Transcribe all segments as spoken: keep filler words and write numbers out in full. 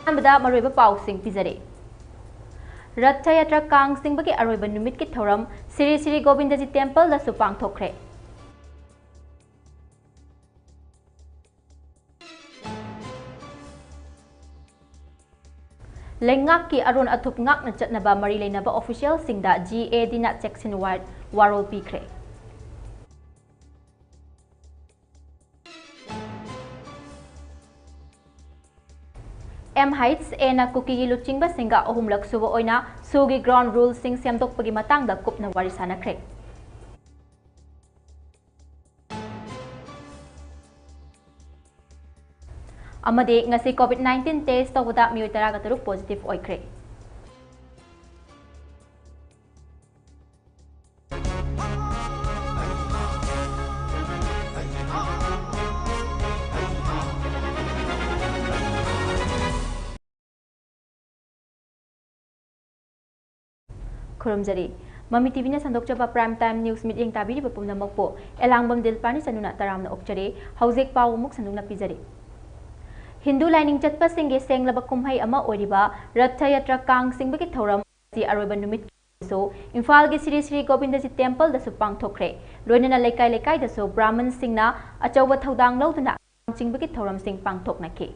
ꯑꯍꯥꯟꯕꯗ ꯃꯔꯨꯑꯣꯏꯕ ꯄꯥꯎꯁꯤꯡ ꯄꯤꯖꯔꯤ꯫ ꯔꯊ ꯌꯥꯇ꯭ꯔꯥ ꯀꯥꯡ ꯆꯤꯡꯕꯒꯤ ꯑꯔꯣꯏꯕ ꯅꯨꯃꯤꯠꯀꯤ ꯊꯧꯔꯝ ꯁ꯭ꯔꯤ ꯁ꯭ꯔꯤ ꯒꯣꯕꯤꯟꯗꯖꯤ ꯇꯦꯝꯄꯜꯗꯁꯨ ꯄꯥꯡꯊꯣꯛꯈ꯭ꯔꯦ꯫ ꯂꯩꯉꯥꯛꯀꯤ ꯑꯔꯣꯟ ꯑꯊꯨꯞ ꯉꯥꯛꯅ ꯆꯠꯅꯕ ꯃꯔꯤ ꯂꯩꯅꯕ ꯑꯣꯐꯤꯁꯤꯌꯦꯜꯁꯤꯡꯗ ꯖꯤ ꯑꯦ ꯗꯤꯅ ꯆꯦꯛꯁꯤꯟ ꯋꯥ-, ꯋꯥꯔꯣꯜ ꯄꯤꯈ꯭ꯔꯦ꯫ ꯑꯦꯝ ꯍꯩꯆ ꯑꯦꯅ ꯀꯨꯀꯤꯒꯤ ꯂꯨꯆꯤꯡꯕꯁꯤꯡꯒ ꯑꯍꯨꯝꯂꯛ ꯁꯨꯕ ꯑꯣꯏꯅ ꯁꯨꯒꯤ ꯒ꯭ꯔꯥꯎꯟ ꯔꯨꯜꯁꯤꯡ ꯁꯦꯝꯗꯣꯛꯄꯒꯤ ꯃꯇꯥꯡꯗ ꯀꯨꯞꯅ ꯋꯥꯔꯤ ꯁꯥꯅꯈ꯭ꯔꯦ꯫ ꯑꯃꯗꯤ ꯉꯁꯤ ꯀꯣꯚꯤꯗ ꯅꯥꯏꯟꯇꯤꯟ ꯇꯦꯁ ꯇꯧꯕꯗ ꯃꯤꯑꯣꯏ ꯇꯔꯥꯒ ꯇꯔꯨꯛ ꯄꯣꯖꯤꯇꯤꯚ ꯑꯣꯏꯈ꯭ꯔꯦ꯫ ꯈꯨꯔꯨꯝꯖꯔꯤ꯫ ꯃꯃꯤ ꯇꯤꯚꯤꯅ ꯁꯟꯗꯣꯛꯆꯕ Prime Time News ꯃꯤꯠꯌꯦꯡ ꯇꯥꯕꯤꯔꯤꯕ ꯄꯨꯝꯅꯃꯛꯄꯨ ꯑꯦꯂꯥꯡꯕꯝ ꯗꯤꯜꯄꯥꯅꯤ ꯆꯅꯨꯅ ꯇꯔꯥꯝꯅ ꯑꯣꯛꯆꯔꯤ꯫ ꯍꯧꯖꯤꯛ ꯄꯥꯎ ꯑꯃꯨꯛ ꯁꯟꯗꯣꯛꯅ ꯄꯤꯖꯔꯤ꯫ ꯍꯤꯟꯗꯨ ꯂꯥꯏꯅꯤꯡ ꯆꯠꯄꯁꯤꯡꯒꯤ ꯁꯦꯡꯂꯕ ꯀꯨꯝꯍꯩ ꯑꯃ ꯑꯣꯏꯔꯤꯕ ꯔꯊ ꯌꯥꯇ꯭ꯔꯥ ꯀꯥꯡ ꯆꯤꯡꯕꯒꯤ ꯊꯧꯔꯝ ꯑꯁꯤ ꯑꯔꯣꯏꯕ ꯅꯨꯃꯤꯠ ꯑꯁꯤꯁꯨ ꯏꯝꯐꯥꯜꯒꯤ ꯁ꯭ꯔꯤ ꯁ꯭ꯔꯤ ꯒꯣꯕꯤꯟꯗꯖꯤ ꯇꯦꯝꯄꯜꯗꯁꯨ ꯄꯥꯡꯊꯣꯛꯈ꯭ꯔꯦ꯫ ꯂꯣꯏꯅꯅ ꯂꯩꯀꯥꯏ ꯂꯩꯀꯥꯏꯗꯁꯨ ꯕ꯭ꯔꯥꯍꯃꯟꯁꯤꯡꯅ ꯑꯆꯧꯕ ꯊꯧꯗꯥꯡ ꯂꯧꯗꯨꯅ ꯆꯤꯡꯕꯒꯤ ꯊꯧꯔꯝꯁꯤꯡ ꯄꯥꯡꯊꯣꯛꯅꯈꯤ꯫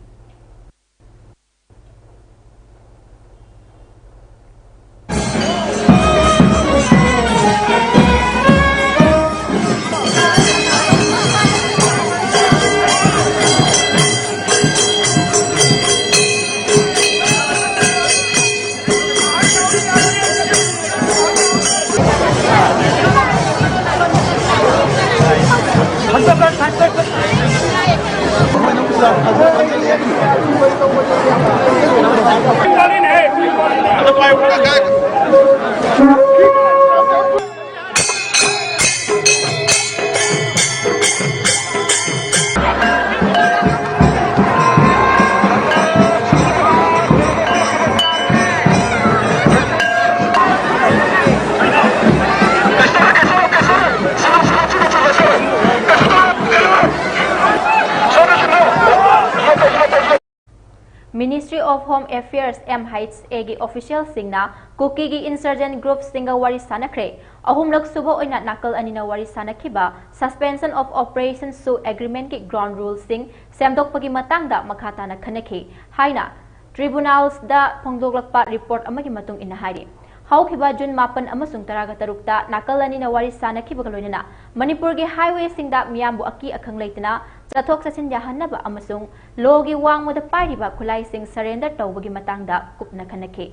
of Home Affairs, M H A ꯒꯤ officialꯁꯤꯡꯅ ꯀꯨꯀꯤꯒꯤ insurgent groupꯁꯤꯡꯒ ꯋꯥꯔꯤ ꯁꯥꯟꯅꯈ꯭ꯔꯦ꯫ ꯑꯍꯨꯝꯂꯛ ꯁꯨꯕ ꯑꯣꯏꯅ ꯅꯥꯀꯜ ꯑꯅꯤꯅ ꯋꯥꯔꯤ ꯁꯥꯟꯅꯈꯤꯕ Suspension of Operations ꯁꯨ agreementꯀꯤ ground ruleꯁꯤꯡ ꯁꯦꯝꯗꯣꯛꯄꯒꯤ ꯃꯇꯥꯡꯗ ꯃꯈꯥ ꯇꯥꯅ ꯈꯟꯅꯈꯤ ꯍꯥꯏꯅ tribunalꯗ ꯐꯣꯡꯗꯣꯛꯂꯛꯄ report ꯑꯃꯒꯤ ꯃꯇꯨꯡ ꯏꯟꯅ ꯍꯥꯏꯔꯤ꯫ ꯍꯧꯈꯤꯕ June ꯃꯥꯄꯟ ꯑꯃꯁꯨꯡ ꯇꯔꯥꯒ ꯇꯔꯨꯛꯇ ꯅꯥꯀꯜ ꯑꯅꯤꯅ ꯋꯥꯔꯤ ꯁꯥꯟꯅꯈꯤꯕꯒ ꯂꯣꯏꯅꯅ ꯃꯅꯤꯄꯨꯔꯒꯤ highwayꯁꯤꯡꯗ ꯃꯤꯌꯥꯝꯕꯨ ꯑꯀꯤ ꯑꯈꯪ ꯂꯩꯇꯅ ꯆꯠꯊꯣꯛ ꯆꯠꯁꯤꯟ ꯌꯥꯍꯟꯅꯕ ꯑꯃꯁꯨꯡ lawꯒꯤ ꯋꯥꯡꯃꯗ ꯄꯥꯏꯔꯤꯕ ꯈꯨꯠꯂꯥꯏꯁꯤꯡ surrender ꯇꯧꯕꯒꯤ ꯃꯇꯥꯡꯗ ꯀꯨꯞꯅ ꯈꯟꯅꯈꯤ꯫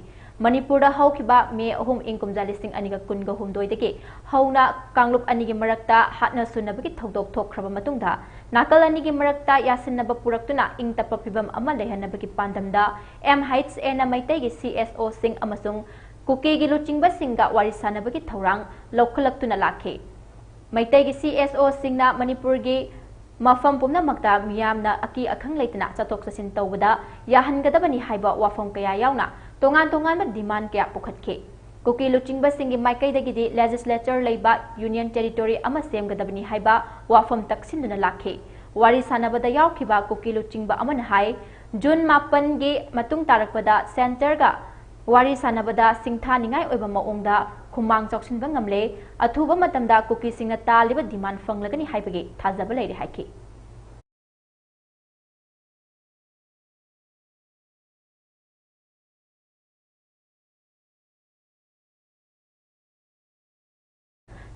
ꯃꯅꯤꯄꯨꯔꯗ ꯍꯧꯈꯤꯕ May ꯑꯍꯨꯝ, ꯏꯪ ꯀꯨꯝꯖꯥ ꯂꯤꯁꯤꯡ ꯑꯅꯤꯒ ꯀꯨꯟꯒ ꯍꯨꯝꯗꯣꯏꯗꯒꯤ ꯍꯧꯅ ꯀꯥꯡꯂꯨꯞ ꯑꯅꯤꯒꯤ ꯃꯔꯛꯇ ꯍꯥꯠꯅ ꯁꯨꯅꯕꯒꯤ ꯊꯧꯗꯣꯛ ꯊꯣꯛꯈ꯭ꯔꯕ ꯃꯇꯨꯡꯗ ꯅꯥꯀꯜ ꯑꯅꯤꯒꯤ ꯃꯔꯛꯇ ꯌꯥꯁꯤꯟꯅꯕ ꯄꯨꯔꯛꯇꯨꯅ ꯏꯪ ꯇꯞꯄ ꯐꯤꯕꯝ ꯑꯃ ꯂꯩꯍꯟꯅꯕꯒꯤ ꯄꯥꯟꯗꯝꯗ M H Aꯅ ꯃꯩꯇꯩꯒꯤ C S Oꯁꯤꯡ ꯑꯃꯁꯨꯡ ꯀꯨꯀꯤꯒꯤ ꯂꯨꯆꯤꯡꯕꯁꯤꯡꯒ ꯋꯥꯔꯤ ꯁꯥꯟꯅꯕꯒꯤ ꯊꯧꯔꯥꯡ ꯂꯧꯈꯠꯂꯛꯇꯨꯅ ꯂꯥꯛꯈꯤ꯫ ꯃꯩꯇꯩꯒꯤ C S Oꯁꯤꯡꯅ ꯃꯅꯤꯄꯨꯔꯒꯤ ꯃꯐꯝ ꯄꯨꯝꯅꯃꯛꯇ ꯃꯤꯌꯥꯝꯅ ꯑꯀꯤ ꯑꯈꯪ ꯂꯩꯇꯅ ꯆꯠꯊꯣꯛ ꯆꯠꯁꯤꯟ ꯇꯧꯕꯗ ꯌꯥꯍꯟꯒꯗꯕꯅꯤ ꯍꯥꯏꯕ ꯋꯥꯐꯝ ꯀꯌꯥ ꯌꯥꯎꯅ ꯇꯣꯉꯥꯟ ꯇꯣꯉꯥꯟꯕ demand ꯀꯌꯥ ꯄꯨꯈꯠꯈꯤ꯫ ꯀꯨꯀꯤ ꯂꯨꯆꯤꯡꯕꯁꯤꯡꯒꯤ ꯃꯥꯏꯀꯩꯗꯒꯤꯗꯤ legislature ꯂꯩꯕ union territory ꯑꯃ ꯁꯦꯝꯒꯗꯕꯅꯤ ꯍꯥꯏꯕ ꯋꯥꯐꯝ ꯇꯛꯁꯤꯟꯗꯨꯅ ꯂꯥꯛꯈꯤ꯫ ꯋꯥꯔꯤ ꯁꯥꯟꯅꯕꯗ ꯌꯥꯎꯈꯤꯕ ꯀꯨꯀꯤ ꯂꯨꯆꯤꯡꯕ ꯑꯃꯅ ꯍꯥꯏ, June ꯃꯥꯄꯟꯒꯤ ꯃꯇꯨꯡ ꯇꯥꯔꯛꯄꯗ centreꯒ ꯋꯥꯔꯤ ꯁꯥꯟꯅꯕꯗ ꯁꯤꯡꯊꯥꯅꯤꯡꯉꯥꯏ ꯑꯣꯏꯕ ꯃꯑꯣꯡꯗ ꯈꯨꯃꯥꯡ ꯆꯥꯎꯁꯤꯟꯕ ꯉꯝꯂꯦ꯫ ꯑꯊꯨꯕ ꯃꯇꯝꯗ ꯀꯨꯀꯤꯁꯤꯡꯅ ꯇꯥꯜꯂꯤꯕ demand ꯐꯪꯂꯒꯅꯤ ꯍꯥꯏꯕꯒꯤ ꯊꯥꯖꯕ ꯂꯩꯔꯦ ꯍꯥꯏꯈꯤ꯫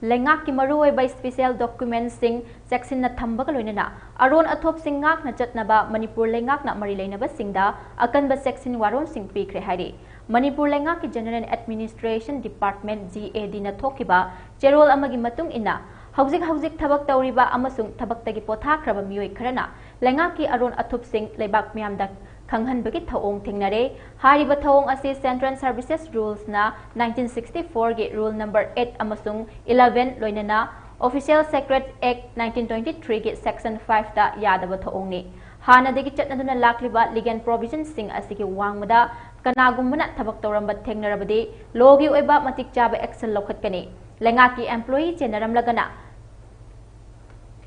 ꯂꯩꯉꯥꯛꯀꯤ ꯃꯔꯨꯑꯣꯏꯕ special documentꯁꯤꯡ ꯆꯦꯛꯁꯤꯟꯅ ꯊꯝꯕꯒ ꯂꯣꯏꯅꯅ ꯑꯔꯣꯟ ꯑꯊꯨꯞꯁꯤꯡ ꯉꯥꯛꯅ ꯆꯠꯅꯕ ꯃꯅꯤꯄꯨꯔ ꯂꯩꯉꯥꯛꯅ ꯃꯔꯤ ꯂꯩꯅꯕꯁꯤꯡꯗ ꯑꯀꯟꯕ ꯆꯦꯛꯁꯤꯟ ꯋꯥꯔꯣꯜꯁꯤꯡ ꯄꯤꯈ꯭ꯔꯦ ꯍꯥꯏꯔꯤ꯫ ꯃꯅꯤꯄꯨꯔ ꯂꯩꯉꯥꯛꯀꯤ General Administration Department, G A Dꯅ ꯊꯣꯛꯈꯤꯕ ꯆꯦꯔꯣꯜ ꯑꯃꯒꯤ ꯃꯇꯨꯡ ꯏꯟꯅ, ꯍꯧꯖꯤꯛ ꯍꯧꯖꯤꯛ ꯊꯕꯛ ꯇꯧꯔꯤꯕ ꯑꯃꯁꯨꯡ ꯊꯕꯛꯇꯒꯤ ꯄꯣꯊꯥꯈ꯭ꯔꯕ ꯃꯤꯑꯣꯏ ꯈꯔꯅ ꯂꯩꯉꯥꯛꯀꯤ ꯑꯔꯣꯟ ꯑꯊꯨꯞꯁꯤꯡ ꯂꯩꯕꯥꯛ ꯃꯤꯌꯥꯝꯗ ꯈꯪꯍꯟꯕꯒꯤ ꯊꯧꯑꯣꯡ ꯊꯦꯡꯅꯔꯦ꯫ ꯍꯥꯏꯔꯤꯕ ꯊꯧꯑꯣꯡ ꯑꯁꯤ Central Services Rulesꯅ nineteen sixty fourꯒꯤ rule number eight ꯑꯃꯁꯨꯡ eleven, ꯂꯣꯏꯅꯅ Official Secret Act nineteen twenty threeꯒꯤ section fiveꯇ ꯌꯥꯗꯕ ꯊꯧꯑꯣꯡꯅꯤ꯫ ꯍꯥꯟꯅꯗꯒꯤ ꯆꯠꯅꯗꯨꯅ ꯂꯥꯛꯂꯤꯕ legal provisionꯁꯤꯡ ꯑꯁꯤꯒꯤ ꯋꯥꯡꯃꯗ ꯀꯅꯥꯒꯨꯝꯕꯅ ꯊꯕꯛ ꯇꯧꯔꯝꯕ ꯊꯦꯡꯅꯔꯕꯗꯤ lawꯒꯤ ꯑꯣꯏꯕ ꯃꯇꯤꯛ ꯆꯥꯕ action ꯂꯧꯈꯠꯀꯅꯤ꯫ ꯂꯩꯉꯥꯛꯀꯤ employee ꯆꯦꯟꯅꯔꯝꯂꯒꯅ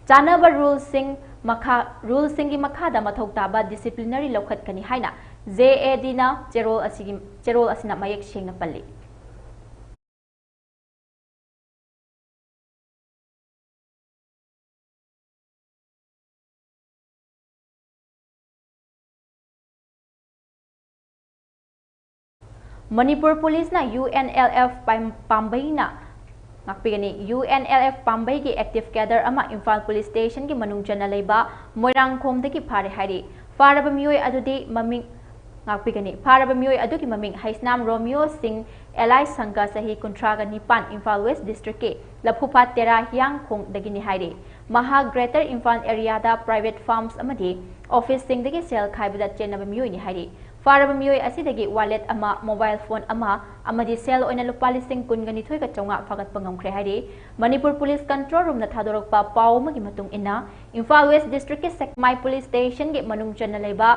ꯆꯥꯅꯕ ruleꯁꯤꯡ ꯃꯈꯥ, ruleꯁꯤꯡꯒꯤ ꯃꯈꯥꯗ ꯃꯊꯧ ꯇꯥꯕ disciplinary ꯂꯧꯈꯠꯀꯅꯤ ꯍꯥꯏꯅ ꯖꯦ ꯑꯦ ꯗꯤꯅ ꯆꯦꯔꯣꯜ ꯑꯁꯤꯒꯤ, ꯆꯦꯔꯣꯜ ꯑꯁꯤꯅ ꯃꯌꯦꯛ ꯁꯦꯡꯅ ꯄꯜꯂꯤ꯫ ꯃꯅꯤꯄꯨꯔ ꯄꯨꯂꯤꯁꯅ ꯌꯨ ꯑꯦꯟ ꯑꯦꯜ ꯑꯦꯐ ꯄꯥꯝ-, ꯄꯥꯝꯕꯩꯅ, ꯉꯥꯛꯄꯤꯒꯅꯤ, ꯌꯨ ꯑꯦꯟ ꯑꯦꯜ ꯑꯦꯐ ꯄꯥꯝꯕꯩꯒꯤ ꯑꯦꯛꯇꯤꯚ ꯀꯦꯗꯔ ꯑꯃ ꯏꯝꯐꯥꯜ ꯄꯨꯂꯤꯁ ꯁ꯭ꯇꯦꯁꯟꯒꯤ ꯃꯅꯨꯡ ꯆꯟꯅ ꯂꯩꯕ ꯃꯣꯏꯔꯥꯡꯈꯣꯝꯗꯒꯤ ꯐꯥꯔꯦ ꯍꯥꯏꯔꯤ꯫ ꯐꯥꯔꯕ ꯃꯤꯑꯣꯏ ꯑꯗꯨꯗꯤ ꯃꯃꯤꯡ, ꯉꯥꯛꯄꯤꯒꯅꯤ, ꯐꯥꯔꯕ ꯃꯤꯑꯣꯏ ꯑꯗꯨꯒꯤ ꯃꯃꯤꯡ ꯍꯩꯁꯅꯥꯝ ꯔꯣꯃꯤꯌꯣ ꯁꯤꯡ, ꯑꯦꯂꯥꯏꯁ ꯁꯪꯒ, ꯆꯍꯤ ꯀꯨꯟꯊ꯭ꯔꯥꯒ ꯅꯤꯄꯥꯟ, ꯏꯝꯐꯥꯜ ꯋꯦꯁ ꯗꯤꯁꯇ꯭ꯔꯤꯛꯀꯤ ꯂꯐꯨꯐꯥꯠ ꯇꯦꯔꯥ ꯍꯤꯌꯥꯡꯈꯣꯡꯗꯒꯤꯅꯤ ꯍꯥꯏꯔꯤ꯫ ꯃꯍꯥꯛ ꯒ꯭ꯔꯦꯇꯔ ꯏꯝꯐꯥꯜ ꯑꯦꯔꯤꯌꯥꯗ ꯄ꯭ꯔꯥꯏꯚꯦꯠ ꯐꯥꯔꯝꯁ ꯑꯃꯗꯤ ꯑꯣꯐꯤꯁꯁꯤꯡꯗꯒꯤ ꯁꯦꯜ ꯈꯥꯏꯕꯗ ꯆꯦꯟꯅꯕ ꯃꯤꯑꯣꯏꯅꯤ ꯍꯥꯏꯔꯤ꯫ ꯐꯥꯔꯕ ꯃꯤꯑꯣꯏ ꯑꯁꯤꯗꯒꯤ ꯋꯥꯂꯦꯠ ꯑꯃ, ꯃꯣꯕꯥꯏꯜ ꯐꯣꯟ ꯑꯃ ꯑꯃꯗꯤ ꯁꯦꯜ ꯑꯣꯏꯅ ꯂꯨꯄꯥ ꯂꯤꯁꯤꯡ ꯀꯨꯟꯒ ꯅꯤꯊꯣꯏꯒ ꯆꯥꯝꯃꯉꯥ ꯐꯥꯒꯠꯄ ꯉꯝꯈ꯭ꯔꯦ ꯍꯥꯏꯔꯤ꯫ ꯃꯅꯤꯄꯨꯔ ꯄꯨꯂꯤꯁ ꯀꯟꯇ꯭ꯔꯣꯜ ꯔꯨꯝꯅ ꯊꯥꯗꯣꯔꯛꯄ ꯄꯥꯎ ꯑꯃꯒꯤ ꯃꯇꯨꯡ ꯏꯟꯅ, ꯏꯝꯐꯥꯜ ꯋꯦꯁ ꯗꯤꯁꯇ꯭ꯔꯤꯛꯀꯤ ꯁꯦꯛꯃꯥꯏ ꯄꯨꯂꯤꯁ ꯁ꯭ꯇꯦꯁꯟꯒꯤ ꯃꯅꯨꯡ ꯆꯟꯅ ꯂꯩꯕ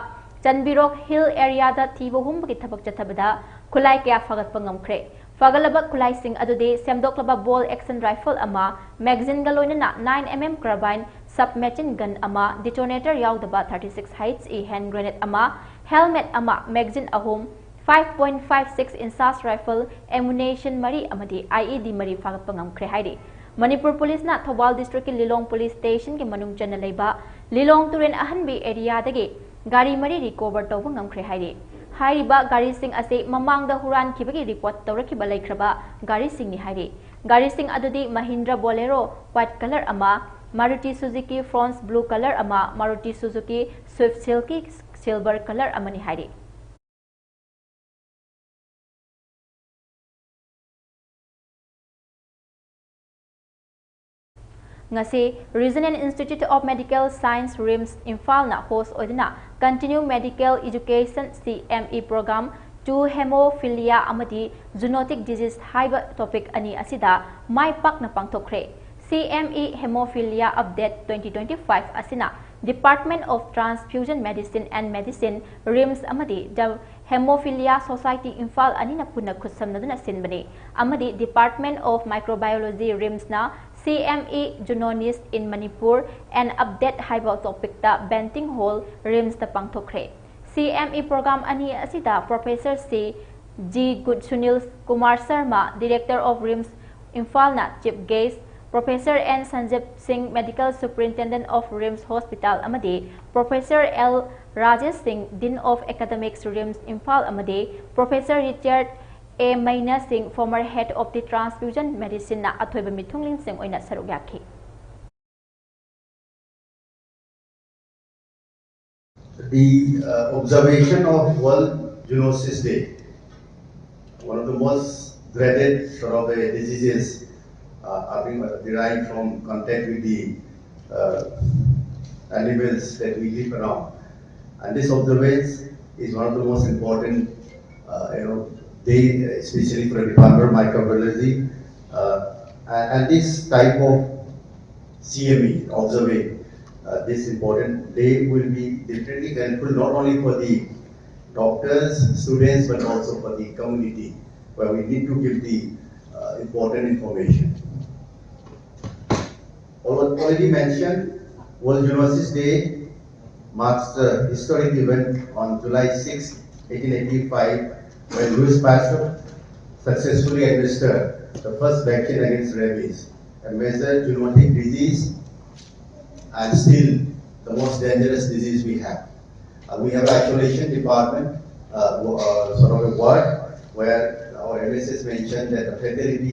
ꯆꯟꯕꯤꯔꯣꯛ ꯍꯤꯜ ꯑꯦꯔꯤꯌꯥꯗ ꯊꯤꯕ ꯍꯨꯝꯕꯒꯤ ꯊꯕꯛ ꯆꯠꯊꯕꯗ ꯈꯨꯠꯂꯥꯏ ꯀꯌꯥ ꯐꯥꯒꯠꯄ ꯉꯝꯈ꯭ꯔꯦ꯫ ꯐꯒꯠꯂꯕ ꯈꯨꯠꯂꯥꯏꯁꯤꯡ ꯑꯗꯨꯗꯤ ꯁꯦꯝꯗꯣꯛꯂꯕ ꯕꯣꯜ ꯑꯦꯛꯁꯟ ꯔꯥꯏꯐꯜ ꯑꯃ, ꯃꯦꯒꯥꯖꯤꯟꯒ ꯂꯣꯏꯅꯅ nine M M carbine, submachine gun ꯑꯃ, detonator ꯌꯥꯎꯗꯕ thirty six H E hand grenade ꯑꯃ, helmet ꯑꯃ, ꯃꯦꯒꯥꯖꯤꯟ ꯑꯍꯨꯝ, five point five six inches rifle, ammunition ꯃꯔꯤ ꯑꯃꯗꯤ I E D ꯃꯔꯤ ꯐꯥꯒꯠꯄ ꯉꯝꯈ꯭ꯔꯦ ꯍꯥꯏꯔꯤ꯫ ꯃꯅꯤꯄꯨꯔ ꯄꯨꯂꯤꯁꯅ ꯊꯧꯕꯥꯜ ꯗꯤꯁꯇ꯭ꯔꯤꯛꯀꯤ ꯂꯤꯂꯣꯡ ꯄꯨꯂꯤꯁ ꯁ꯭ꯇꯦꯁꯟꯒꯤ ꯃꯅꯨꯡ ꯆꯟꯅ ꯂꯩꯕ ꯂꯤꯂꯣꯡ ꯇꯨꯔꯦꯟ ꯑꯍꯟꯕꯤ ꯑꯦꯔꯤꯌꯥꯗꯒꯤ ꯒꯥꯔꯤ ꯃꯔꯤ ꯔꯤꯀꯣꯚꯔ ꯇꯧꯕ ꯉꯝꯈ꯭ꯔꯦ ꯍꯥꯏꯔꯤ꯫ ꯍꯥꯏꯔꯤꯕ ꯒꯥꯔꯤꯁꯤꯡ ꯑꯁꯤ ꯃꯃꯥꯡꯗ ꯍꯨꯔꯥꯟꯈꯤꯕꯒꯤ ꯔꯤꯄꯣꯔꯠ ꯇꯧꯔꯛꯈꯤꯕ ꯂꯩꯈ꯭ꯔꯕ ꯒꯥꯔꯤꯁꯤꯡꯅꯤ ꯍꯥꯏꯔꯤ꯫ ꯒꯥꯔꯤꯁꯤꯡ ꯑꯗꯨꯗꯤ Mahindra Bolero white colour ꯑꯃ, Maruti Suzuki Fronx blue colour ꯑꯃ, Maruti Suzuki Swift Silky silver colour ꯑꯃꯅꯤ ꯍꯥꯏꯔꯤ꯫ ꯉꯁꯤ Regional Institute of Medical Science, RIMS, ꯏꯝꯐꯥꯜꯅ ꯍꯣꯁ ꯑꯣꯏꯗꯨꯅ Continue Medical Education, C M E program to Hemophilia ꯑꯃꯗꯤ Zoonotic Disease ꯍꯥꯏꯕ ꯇꯣꯄꯤꯛ ꯑꯅꯤ ꯑꯁꯤꯗ ꯃꯥꯏ ꯄꯥꯛꯅ ꯄꯥꯡꯊꯣꯛꯈ꯭ꯔꯦ꯫ C M E Hemophilia Update twenty twenty-five ꯑꯁꯤꯅ Department of Transfusion Medicine and Medicine, RIMS, ꯑꯃꯗꯤ The Hemophilia Society ꯏꯝꯐꯥꯜ ꯑꯅꯤꯅ ꯄꯨꯟꯅ ꯈꯨꯠꯁꯝꯅꯗꯨꯅ ꯁꯤꯟꯕꯅꯤ ꯑꯃꯗꯤ Department of Microbiology, RIMSꯅ C M E Zoonosis in Manipur, an Update ꯍꯥꯏꯕ ꯇꯣꯄꯤꯛꯇ Banting Hall, RIMSꯇ ꯄꯥꯡꯊꯣꯛꯈ꯭ꯔꯦ꯫ CME program ꯑꯅꯤ ꯑꯁꯤꯗ Professor C G Good Sunil Kumar Sharma, Director of RIMS ꯏꯝꯐꯥꯜꯅ chief guest, Professor N Sanjib Singh, Medical Superintendent of RIMS Hospital ꯑꯃꯗꯤ Professor L Rajesh Singh, Dean of Academics, RIMS Imphal ꯑꯃꯗꯤ Professor Richard A Maina Singh, former head of the transfusion medicineꯅ ꯑꯊꯣꯏꯕ ꯃꯤꯊꯨꯡꯂꯦꯟꯁꯤꯡ ꯑꯣꯏꯅ ꯁꯔꯨꯛ ꯌꯥꯈꯤ꯫ The uh, observation of World Zoonosis Day, one of the most dreaded sort of uh, diseases uh, are being derived from contact with the uh, animals that we live around. And this observance is one of the most important, uh, you know, day, especially for the Department of Microbiology. Uh, and, and this type of CME, observing uh, this important day will be definitely helpful not only for the doctors, students, but also for the community, where we need to give the uh, important information. Al- Already mentioned, World Zoonosis Day marks the historic event on July sixth, eighteen eighty-five, when Louis Pasteur successfully administered the first vaccine against rabies, a major zoonotic disease and still the most dangerous disease we have. Uh, we have an isolation department, uh, wo- uh, sort of a ward, where our MSS mentioned that the fatality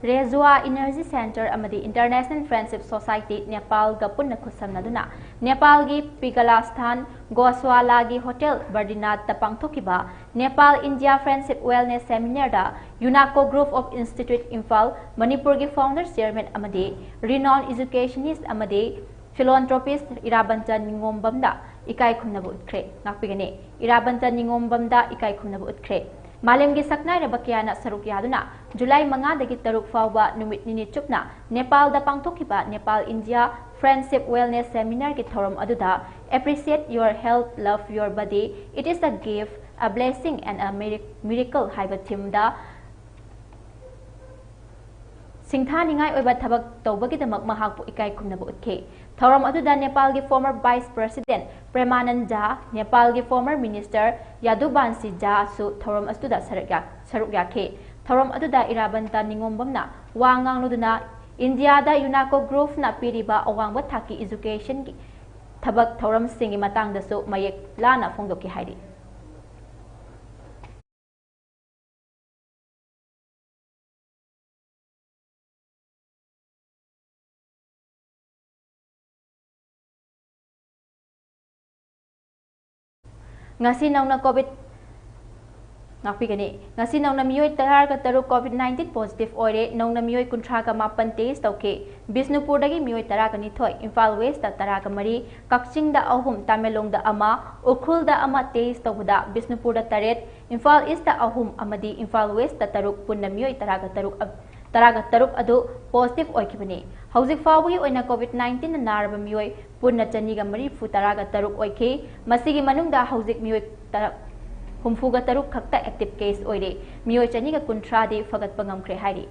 Rejuva energy centre ꯑꯃꯗꯤ International Friendship Society ꯅꯦꯄꯥꯜꯒ ꯄꯨꯟꯅ ꯈꯨꯠꯁꯝꯅꯗꯨꯅ ꯅꯦꯄꯥꯜꯒꯤ ꯄꯤꯒꯂꯥꯁꯊꯥꯟ ꯒꯣꯁꯋꯥꯂꯥꯒꯤ hotel ꯕꯔꯗꯤꯅꯥꯠꯇ ꯄꯥꯡꯊꯣꯛꯈꯤꯕ Nepal India friendship wellness ꯁꯦꯃꯤꯅꯥꯔꯗ UNACO Group of Institute Imphal ꯃꯅꯤꯄꯨꯔꯒꯤ founder chairman ꯑꯃꯗꯤ renowned educationist ꯑꯃꯗꯤ philanthropist ꯏꯔꯥꯕꯟꯆꯟ ꯅꯤꯉꯣꯝꯕꯝꯗ ꯏꯀꯥꯏ ꯈꯨꯝꯅꯕ ꯎꯠꯈ꯭ꯔꯦ꯫ ꯉꯥꯛꯄꯤꯒꯅꯤ, ꯏꯔꯥꯕꯟꯆꯟ ꯅꯤꯉꯣꯝꯕꯝꯗ ꯏꯀꯥꯏ ꯈꯨꯝꯅꯕ ꯎꯠꯈ꯭ꯔꯦ꯫ ꯃꯥꯂꯦꯝꯒꯤ ꯁꯛꯅꯥꯏꯔꯕ ꯀꯌꯥꯅ ꯁꯔꯨꯛ ꯌꯥꯗꯨꯅ ꯖꯨꯂꯥꯏ ꯃꯉꯥꯗꯒꯤ ꯇꯔꯨꯛ ꯐꯥꯎꯕ ꯅꯨꯃꯤꯠ ꯅꯤꯅꯤ ꯆꯨꯞꯅ ꯅꯦꯄꯥꯜꯗ ꯄꯥꯡꯊꯣꯛꯈꯤꯕ ꯅꯦꯄꯥꯜ ꯏꯟꯗꯤꯌꯥ ꯐ꯭ꯔꯦꯟꯗꯁꯤꯞ ꯋꯦꯜꯅꯦꯁ ꯁꯦꯃꯤꯅꯥꯔꯒꯤ ꯊꯧꯔꯝ ꯑꯗꯨꯗ Appreciate your health, love your body, it is a gift, a blessing and a miracle ꯍꯥꯏꯕ ꯊꯤꯝꯗ ꯁꯤꯡꯊꯥꯅꯤꯡꯉꯥꯏ ꯑꯣꯏꯕ ꯊꯕꯛ ꯇꯧꯕꯒꯤꯗꯃꯛ ꯃꯍꯥꯛꯄꯨ ꯏꯀꯥꯏ ꯈꯨꯝꯅꯕ ꯎꯠꯈꯤ꯫ ꯊꯧꯔꯝ ꯑꯗꯨꯗ ꯅꯦꯄꯥꯜꯒꯤ former vice president ꯄ꯭ꯔꯦꯃꯥꯅꯟꯗ ꯖꯥ, ꯅꯦꯄꯥꯜꯒꯤ former minister ꯌꯥꯗꯨꯕꯥꯟꯁꯤ ꯖꯥꯁꯨ ꯊꯧꯔꯝ ꯑꯗꯨꯗ ꯁꯔꯨꯛ ꯌꯥ-, ꯁꯔꯨꯛ ꯌꯥꯈꯤ꯫ ꯊꯧꯔꯝ ꯑꯗꯨꯗ ꯏꯔꯥꯕꯟꯇ ꯅꯤꯉꯣꯝꯕꯝꯅ ꯋꯥ ꯉꯥꯡꯂꯗꯨꯅ ꯏꯟꯗꯤꯌꯥꯗ ꯌꯨꯅꯥꯀꯣ ꯒ꯭ꯔꯨꯞꯅ ꯄꯤꯔꯤꯕ ꯑꯋꯥꯡꯕ ꯊꯥꯛꯀꯤ educationꯒꯤ ꯊꯕꯛ ꯊꯧꯔꯝꯁꯤꯡꯒꯤ ꯃꯇꯥꯡꯗꯁꯨ ꯃꯌꯦꯛ ꯂꯥꯅ ꯐꯣꯡꯗꯣꯛꯈꯤ ꯍꯥꯏꯔꯤ꯫ ꯉꯁꯤ ꯅꯧꯅ COVID, ꯉꯥꯛꯄꯤꯒꯅꯤ꯫ ꯉꯁꯤ ꯅꯧꯅ ꯃꯤꯑꯣꯏ ꯇꯔꯥꯒ ꯇꯔꯨꯛ COVID nineteen positive ꯑꯣꯏꯔꯦ꯫ ꯅꯧꯅ ꯃꯤꯑꯣꯏ ꯀꯨꯟꯊ꯭ꯔꯥꯒ ꯃꯥꯄꯟ test ꯇꯧꯈꯤ꯫ ꯕꯤꯁꯅꯨꯄꯨꯔꯗꯒꯤ ꯃꯤꯑꯣꯏ ꯇꯔꯥꯒ ꯅꯤꯊꯣꯏ, ꯏꯝꯐꯥꯜ Westꯇ ꯇꯔꯥꯒ ꯃꯔꯤ, ꯀꯛꯆꯤꯡꯗ ꯑꯍꯨꯝ, ꯇꯃꯦꯡꯂꯣꯡꯗ ꯑꯃ, ꯎꯈ꯭ꯔꯨꯜꯗ ꯑꯃ test ꯇꯧꯕꯗ ꯕꯤꯁꯅꯨꯄꯨꯔꯗ ꯇꯔꯦꯠ, ꯏꯝꯐꯥꯜ Eastꯇ ꯑꯍꯨꯝ ꯑꯃꯗꯤ ꯏꯝꯐꯥꯜ Westꯇ ꯇꯔꯨꯛ, ꯄꯨꯟꯅ ꯃꯤꯑꯣꯏ ꯇꯔꯥꯒ ꯇꯔꯨꯛ ꯑ-, ꯇꯔꯥꯒ ꯇꯔꯨꯛ ꯑꯗꯨ positive ꯑꯣꯏꯈꯤꯕꯅꯤ꯫ ꯍꯧꯖꯤꯛ ꯐꯥꯎꯕꯒꯤ ꯑꯣꯏꯅ COVID nineteenꯅ ꯅꯥꯔꯕ ꯃꯤꯑꯣꯏ ꯄꯨꯟꯅ ꯆꯅꯤꯒ ꯃꯔꯤꯐꯨ ꯇꯔꯥꯒ ꯇꯔꯨꯛ ꯑꯣꯏꯈꯤ꯫ ꯃꯁꯤꯒꯤ ꯃꯅꯨꯡꯗ ꯍꯧꯖꯤꯛ ꯃꯤꯑꯣꯏ ꯇꯔꯥ-, ꯍꯨꯝꯐꯨꯒ ꯇꯔꯨꯛ ꯈꯛꯇ active case ꯑꯣꯏꯔꯦ꯫ ꯃꯤꯑꯣꯏ ꯆꯅꯤꯒ ꯀꯨꯟꯊ꯭ꯔꯥꯗꯤ ꯐꯒꯠꯄ ꯉꯝꯈ꯭ꯔꯦ ꯍꯥꯏꯔꯤ꯫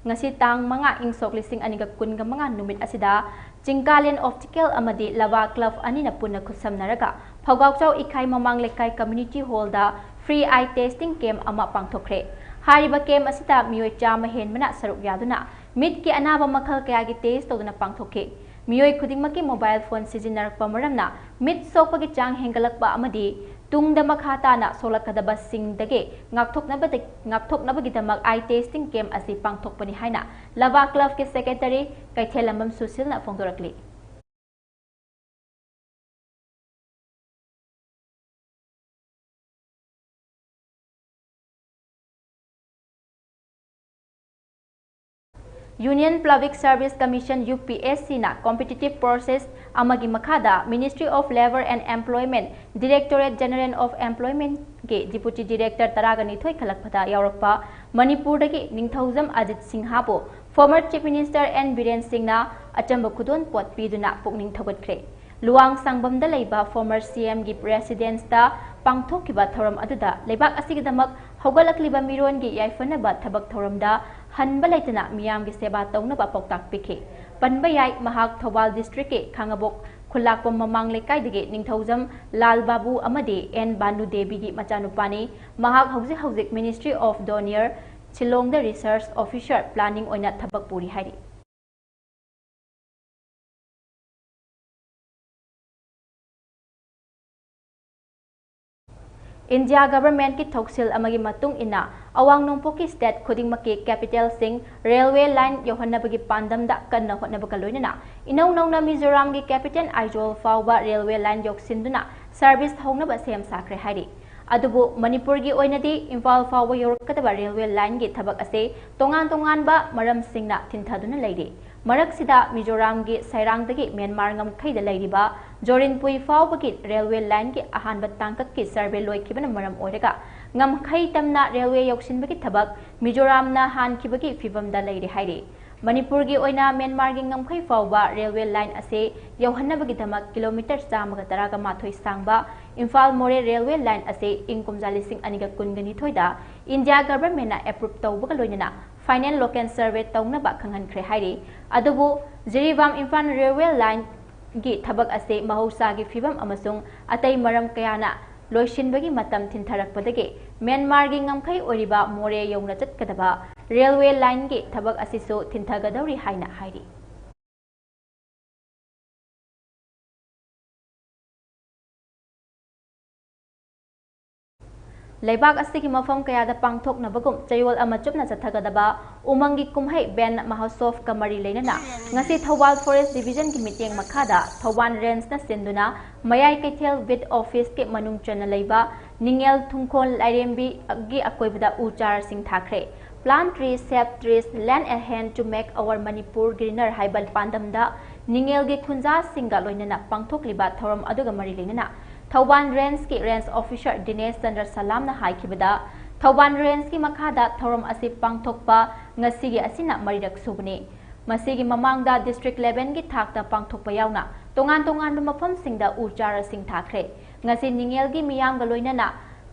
ꯉꯁꯤ ꯇꯥꯡ ꯃꯉꯥ, ꯏꯪ ꯁꯣꯛ ꯂꯤꯁꯤꯡ ꯑꯅꯤꯒ ꯀꯨꯟꯒ ꯃꯉꯥ ꯅꯨꯃꯤꯠ ꯑꯁꯤꯗ ꯆꯤꯡꯀꯥꯂꯦꯟ Optical ꯑꯃꯗꯤ ꯂꯕꯥ Club ꯑꯅꯤꯅ ꯄꯨꯟꯅ ꯈꯨꯠꯁꯝꯅꯔꯒ ꯐꯧꯒꯥꯎꯆꯥꯎ ꯏꯈꯥꯏ ꯃꯃꯥꯡ ꯂꯩꯀꯥꯏ community hallꯗ free eye testing camp ꯑꯃ ꯄꯥꯡꯊꯣꯛꯈ꯭ꯔꯦ꯫ ꯍꯥꯏꯔꯤꯕ camp ꯑꯁꯤꯗ ꯃꯤꯑꯣꯏ ꯆꯥꯝꯃ ꯍꯦꯟꯕꯅ ꯁꯔꯨꯛ ꯌꯥꯗꯨꯅ ꯃꯤꯠꯀꯤ ꯑꯅꯥꯕ ꯃꯈꯜ ꯀꯌꯥꯒꯤ test ꯇꯧꯗꯨꯅ ꯄꯥꯡꯊꯣꯛꯈꯤ꯫ ꯃꯤꯑꯣꯏ ꯈꯨꯗꯤꯡꯃꯛꯀꯤ mobile phone ꯁꯤꯖꯤꯟꯅꯔꯛꯄ ꯃꯔꯝꯅ ꯃꯤꯠ ꯁꯣꯛꯄꯒꯤ ꯆꯥꯡ ꯍꯦꯟꯒꯠꯂꯛꯄ ꯑꯃꯗꯤ ꯇꯨꯡꯗ ꯃꯈꯥ ꯇꯥꯅ ꯁꯣꯛꯂꯛꯀꯗꯕꯁꯤꯡꯗꯒꯤ ꯉꯥꯛꯊꯣꯛꯅꯕꯗ-, ꯉꯥꯛꯊꯣꯛꯅꯕꯒꯤꯗꯃꯛ eye testing camp ꯑꯁꯤ ꯄꯥꯡꯊꯣꯛꯄꯅꯤ ꯍꯥꯏꯅ ꯂꯕꯥ Clubꯀꯤ secretary ꯀꯩꯊꯦꯜꯂꯝꯕꯝ ꯁꯨꯁꯤꯜꯅ ꯐꯣꯡꯗꯣꯔꯛꯂꯤ꯫ Union Public Service Commission, U P S C ꯅ competitive process ꯑꯃꯒꯤ ꯃꯈꯥꯗ Ministry of Labour and Employment, Directorate General of Employment ꯒꯤ Deputy Director ꯇꯔꯥꯒ ꯅꯤꯊꯣꯏ ꯈꯜꯂꯛꯄꯗ ꯌꯥꯎꯔꯛꯄ ꯃꯅꯤꯄꯨꯔꯗꯒꯤ ꯅꯤꯡꯊꯧꯖꯝ Ajit ꯁꯤꯡꯍꯕꯨ former Chief Minister N Biren ꯁꯤꯡꯅ ꯑꯆꯝꯕ ꯈꯨꯗꯣꯜ ꯄꯣꯠ ꯄꯤꯗꯨꯅ ꯄꯨꯛꯅꯤꯡ ꯊꯧꯒꯠꯈ꯭ꯔꯦ꯫ ꯂꯨꯋꯥꯡ ꯁꯥꯡꯕꯝꯗ ꯂꯩꯕ former C M ꯒꯤ residence ꯇ ꯄꯥꯡꯊꯣꯛꯈꯤꯕ ꯊꯧꯔꯝ ꯑꯗꯨꯗ ꯂꯩꯕꯥꯛ ꯑꯁꯤꯒꯤꯗꯃꯛ ꯍꯧꯒꯠꯂꯛꯂꯤꯕ ꯃꯤꯔꯣꯟꯒꯤ ꯌꯥꯏꯐꯅꯕ ꯊꯕꯛ ꯊꯧꯔꯝꯗ ꯍꯟꯕ ꯂꯩꯇꯅ ꯃꯤꯌꯥꯝꯒꯤ ꯁꯦꯕꯥ ꯇꯧꯅꯕ ꯄꯥꯎꯇꯥꯛ ꯄꯤꯈꯤ꯫ ꯄꯟꯕ ꯌꯥꯏ, ꯃꯍꯥꯛ ꯊꯧꯕꯥꯜ district ꯀꯤ ꯈꯥꯉꯕꯣꯛ ꯈꯨꯜꯂꯥꯛꯄꯝ ꯃꯃꯥꯡ ꯂꯩꯀꯥꯏꯗꯒꯤ ꯅꯤꯡꯊꯧꯖꯝ ꯂꯥꯜ ꯕꯥꯕꯨ ꯑꯃꯗꯤ ꯑꯦꯟ ꯕꯥꯅꯨ ꯗꯦꯕꯤꯒꯤ ꯃꯆꯥꯅꯨꯄꯥꯅꯤ꯫ ꯃꯍꯥꯛ ꯍꯧꯖꯤꯛ ꯍꯧꯖꯤꯛ Ministry of Donor, ꯁꯤꯂꯣꯡꯗ Research Officer Planning ꯑꯣꯏꯅ ꯊꯕꯛ ꯄꯨꯔꯤ ꯍꯥꯏꯔꯤ꯫ ꯏꯟꯗꯤꯌꯥ government ꯀꯤ ꯊꯧꯁꯤꯜ ꯑꯃꯒꯤ ꯃꯇꯨꯡ ꯏꯟꯅ, ꯑꯋꯥꯡ ꯅꯣꯡꯄꯣꯛꯀꯤ state ꯈꯨꯗꯤꯡꯃꯛꯀꯤ capital ꯁꯤꯡ railway line ꯌꯧꯍꯟꯅꯕꯒꯤ ꯄꯥꯟꯗꯝꯗ ꯀꯟꯅ ꯍꯣꯠꯅꯕꯒ ꯂꯣꯏꯅꯅ, ꯏꯅꯧ ꯅꯧꯅ ꯃꯤꯖꯣꯔꯥꯝꯒꯤ capital ꯑꯥꯏꯖꯣꯜ ꯐꯥꯎꯕ railway line ꯌꯧꯁꯤꯟꯗꯨꯅ service ꯍꯧꯅꯕ ꯁꯦꯝ ꯁꯥꯈ꯭ꯔꯦ ꯍꯥꯏꯔꯤ꯫ ꯑꯗꯨꯕꯨ ꯃꯅꯤꯄꯨꯔꯒꯤ ꯑꯣꯏꯅꯗꯤ ꯏꯝꯐꯥꯜ ꯐꯥꯎꯕ ꯌꯧꯔꯛꯀꯗꯕ railway line ꯒꯤ ꯊꯕꯛ ꯑꯁꯦ ꯇꯣꯉꯥꯟ ꯇꯣꯉꯥꯟꯕ ꯃꯔꯝꯁꯤꯡꯅ ꯊꯤꯟꯊꯗꯨꯅ ꯂꯩꯔꯤ꯫ ꯃꯔꯛꯁꯤꯗ ꯃꯤꯖꯣꯔꯥꯝꯒꯤ ꯁꯥꯏꯔꯥꯡꯗꯒꯤ ꯃ꯭ꯌꯥꯟꯃꯥꯔ ꯉꯝꯈꯩꯗ ꯂꯩꯔꯤꯕ ꯖꯣꯔꯤꯟꯄꯨꯏ ꯐꯥꯎꯕꯒꯤ railway line ꯒꯤ ꯑꯍꯥꯟꯕ ꯇꯥꯡꯀꯛꯀꯤ survey ꯂꯣꯏꯈꯤꯕꯅ ꯃꯔꯝ ꯑꯣꯏꯔꯒ, ꯉꯝꯈꯩ ꯇꯝꯅ railway ꯌꯧꯁꯤꯟꯕꯒꯤ ꯊꯕꯛ ꯃꯤꯖꯣꯔꯥꯝꯅ ꯍꯥꯟꯈꯤꯕꯒꯤ ꯐꯤꯚꯝꯗ ꯂꯩꯔꯦ ꯍꯥꯏꯔꯤ꯫ ꯃꯅꯤꯄꯨꯔꯒꯤ ꯑꯣꯏꯅ ꯃ꯭ꯌꯥꯟꯃꯥꯔꯒꯤ ꯉꯝꯈꯩ ꯐꯥꯎꯕ railway line ꯑꯁꯤ ꯌꯧꯍꯟꯅꯕꯒꯤꯗꯃꯛ kilometre ꯆꯥꯝꯃꯒ ꯇꯔꯥꯒ ꯃꯥꯊꯣꯏ ꯁꯥꯡꯕ ꯏꯝꯐꯥꯜ ꯃꯣꯔꯦ railway line ꯑꯁꯤ ꯏꯪ ꯀꯨꯝꯖꯥ ꯂꯤꯁꯤꯡ ꯑꯅꯤꯒ ꯀꯨꯟꯒ ꯅꯤꯊꯣꯏꯗ ꯏꯟꯗꯤꯌꯥ government ꯅ approve ꯇꯧꯕꯒ ꯂꯣꯏꯅꯅ final location survey ꯇꯧꯅꯕ ꯈꯪꯍꯟꯈ꯭ꯔꯦ ꯍꯥꯏꯔꯤ꯫ ꯑꯗꯨꯕꯨ ꯖꯤꯔꯤꯕꯥꯝ ꯏꯝꯐꯥꯜ railway line ꯒꯤ ꯊꯕꯛ ꯑꯁꯤ ꯃꯍꯧꯁꯥꯒꯤ ꯐꯤꯚꯝ ꯑꯃꯁꯨꯡ ꯑꯇꯩ ꯃꯔꯝ ꯀꯌꯥꯅ ꯂꯣꯏꯁꯤꯟꯕꯒꯤ ꯃꯇꯝ ꯊꯤꯟꯊꯔꯛꯄꯗꯒꯤ ꯃ꯭ꯌꯥꯟꯃꯥꯔꯒꯤ ꯉꯝꯈꯩ ꯑꯣꯏꯔꯤꯕ ꯃꯣꯔꯦ ꯌꯧꯅ ꯆꯠꯀꯗꯕ railway line ꯒꯤ ꯊꯕꯛ ꯑꯁꯤꯁꯨ ꯊꯤꯟꯊꯒꯗꯧꯔꯤ ꯍꯥꯏꯅ ꯍꯥꯏꯔꯤ꯫ ꯂꯩꯕꯥꯛ ꯑꯁꯤꯒꯤ ꯃꯐꯝ ꯀꯌꯥꯗ ꯄꯥꯡꯊꯣꯛꯅꯕꯒꯨꯝ ꯆꯌꯣꯜ ꯑꯃ ꯆꯨꯞꯅ ꯆꯠꯊꯒꯗꯕ ꯎꯃꯪꯒꯤ ꯀꯨꯝꯍꯩ ꯕꯦꯟ ꯃꯍꯣꯠꯁꯣꯚꯀ ꯃꯔꯤ ꯂꯩꯅꯅ ꯉꯁꯤ ꯊꯧꯕꯥꯜ forest division ꯒꯤ ꯃꯤꯠꯌꯦꯡ ꯃꯈꯥꯗ ꯊꯧꯕꯥꯜ range ꯅ ꯁꯤꯟꯗꯨꯅ ꯃꯌꯥꯏ ꯀꯩꯊꯦꯜ beat office ꯀꯤ ꯃꯅꯨꯡ ꯆꯟꯅ ꯂꯩꯕ ꯅꯤꯡꯉꯦꯜ ꯊꯨꯡꯈꯣꯜ ꯂꯥꯏꯔꯦꯝꯕꯤꯒꯤ ꯑꯀꯣꯏꯕꯗ ꯎ ꯆꯥꯔꯁꯤꯡ ꯊꯥꯈ꯭ꯔꯦ꯫ Plant trees, save trees, lend a hand to make our Manipur greener ꯍꯥꯏꯕ ꯄꯥꯟꯗꯝꯗ ꯅꯤꯡꯉꯦꯜꯒꯤ ꯈꯨꯟꯖꯥꯁꯤꯡꯒ ꯂꯣꯏꯅꯅ ꯄꯥꯡꯊꯣꯛꯂꯤꯕ ꯊꯧꯔꯝ ꯑꯗꯨꯒ ꯃꯔꯤ ꯂꯩꯅꯅ ꯊꯧꯕꯥꯜ ꯔꯦꯟꯖꯀꯤ ꯔꯦꯟꯖ ꯑꯣꯐꯤꯁꯥꯔ ꯗꯤꯅꯦꯁ ꯆꯟꯗ꯭ꯔ ꯁꯂꯥꯝꯅ ꯍꯥꯏꯈꯤꯕꯗ, ꯊꯧꯕꯥꯜ ꯔꯦꯟꯖꯀꯤ ꯃꯈꯥꯗ ꯊꯧꯔꯝ ꯑꯁꯤ ꯄꯥꯡꯊꯣꯛꯄ ꯉꯁꯤꯒꯤ ꯑꯁꯤꯅ ꯃꯔꯤꯔꯛ ꯁꯨꯕꯅꯤ꯫ ꯃꯁꯤꯒꯤ ꯃꯃꯥꯡꯗ ꯗꯤꯁꯇ꯭ꯔꯤꯛ ꯂꯦꯚꯦꯜꯒꯤ ꯊꯥꯛꯇ ꯄꯥꯡꯊꯣꯛꯄ ꯌꯥꯎꯅ ꯇꯣꯉꯥꯟ ꯇꯣꯉꯥꯟꯕ ꯃꯐꯝꯁꯤꯡꯗ ꯎ ꯆꯥꯔꯥꯁꯤꯡ ꯊꯥꯈ꯭ꯔꯦ꯫ ꯉꯁꯤ ꯅꯤꯡꯉꯦꯜꯒꯤ ꯃꯤꯌꯥꯝꯒ ꯂꯣꯏꯅꯅ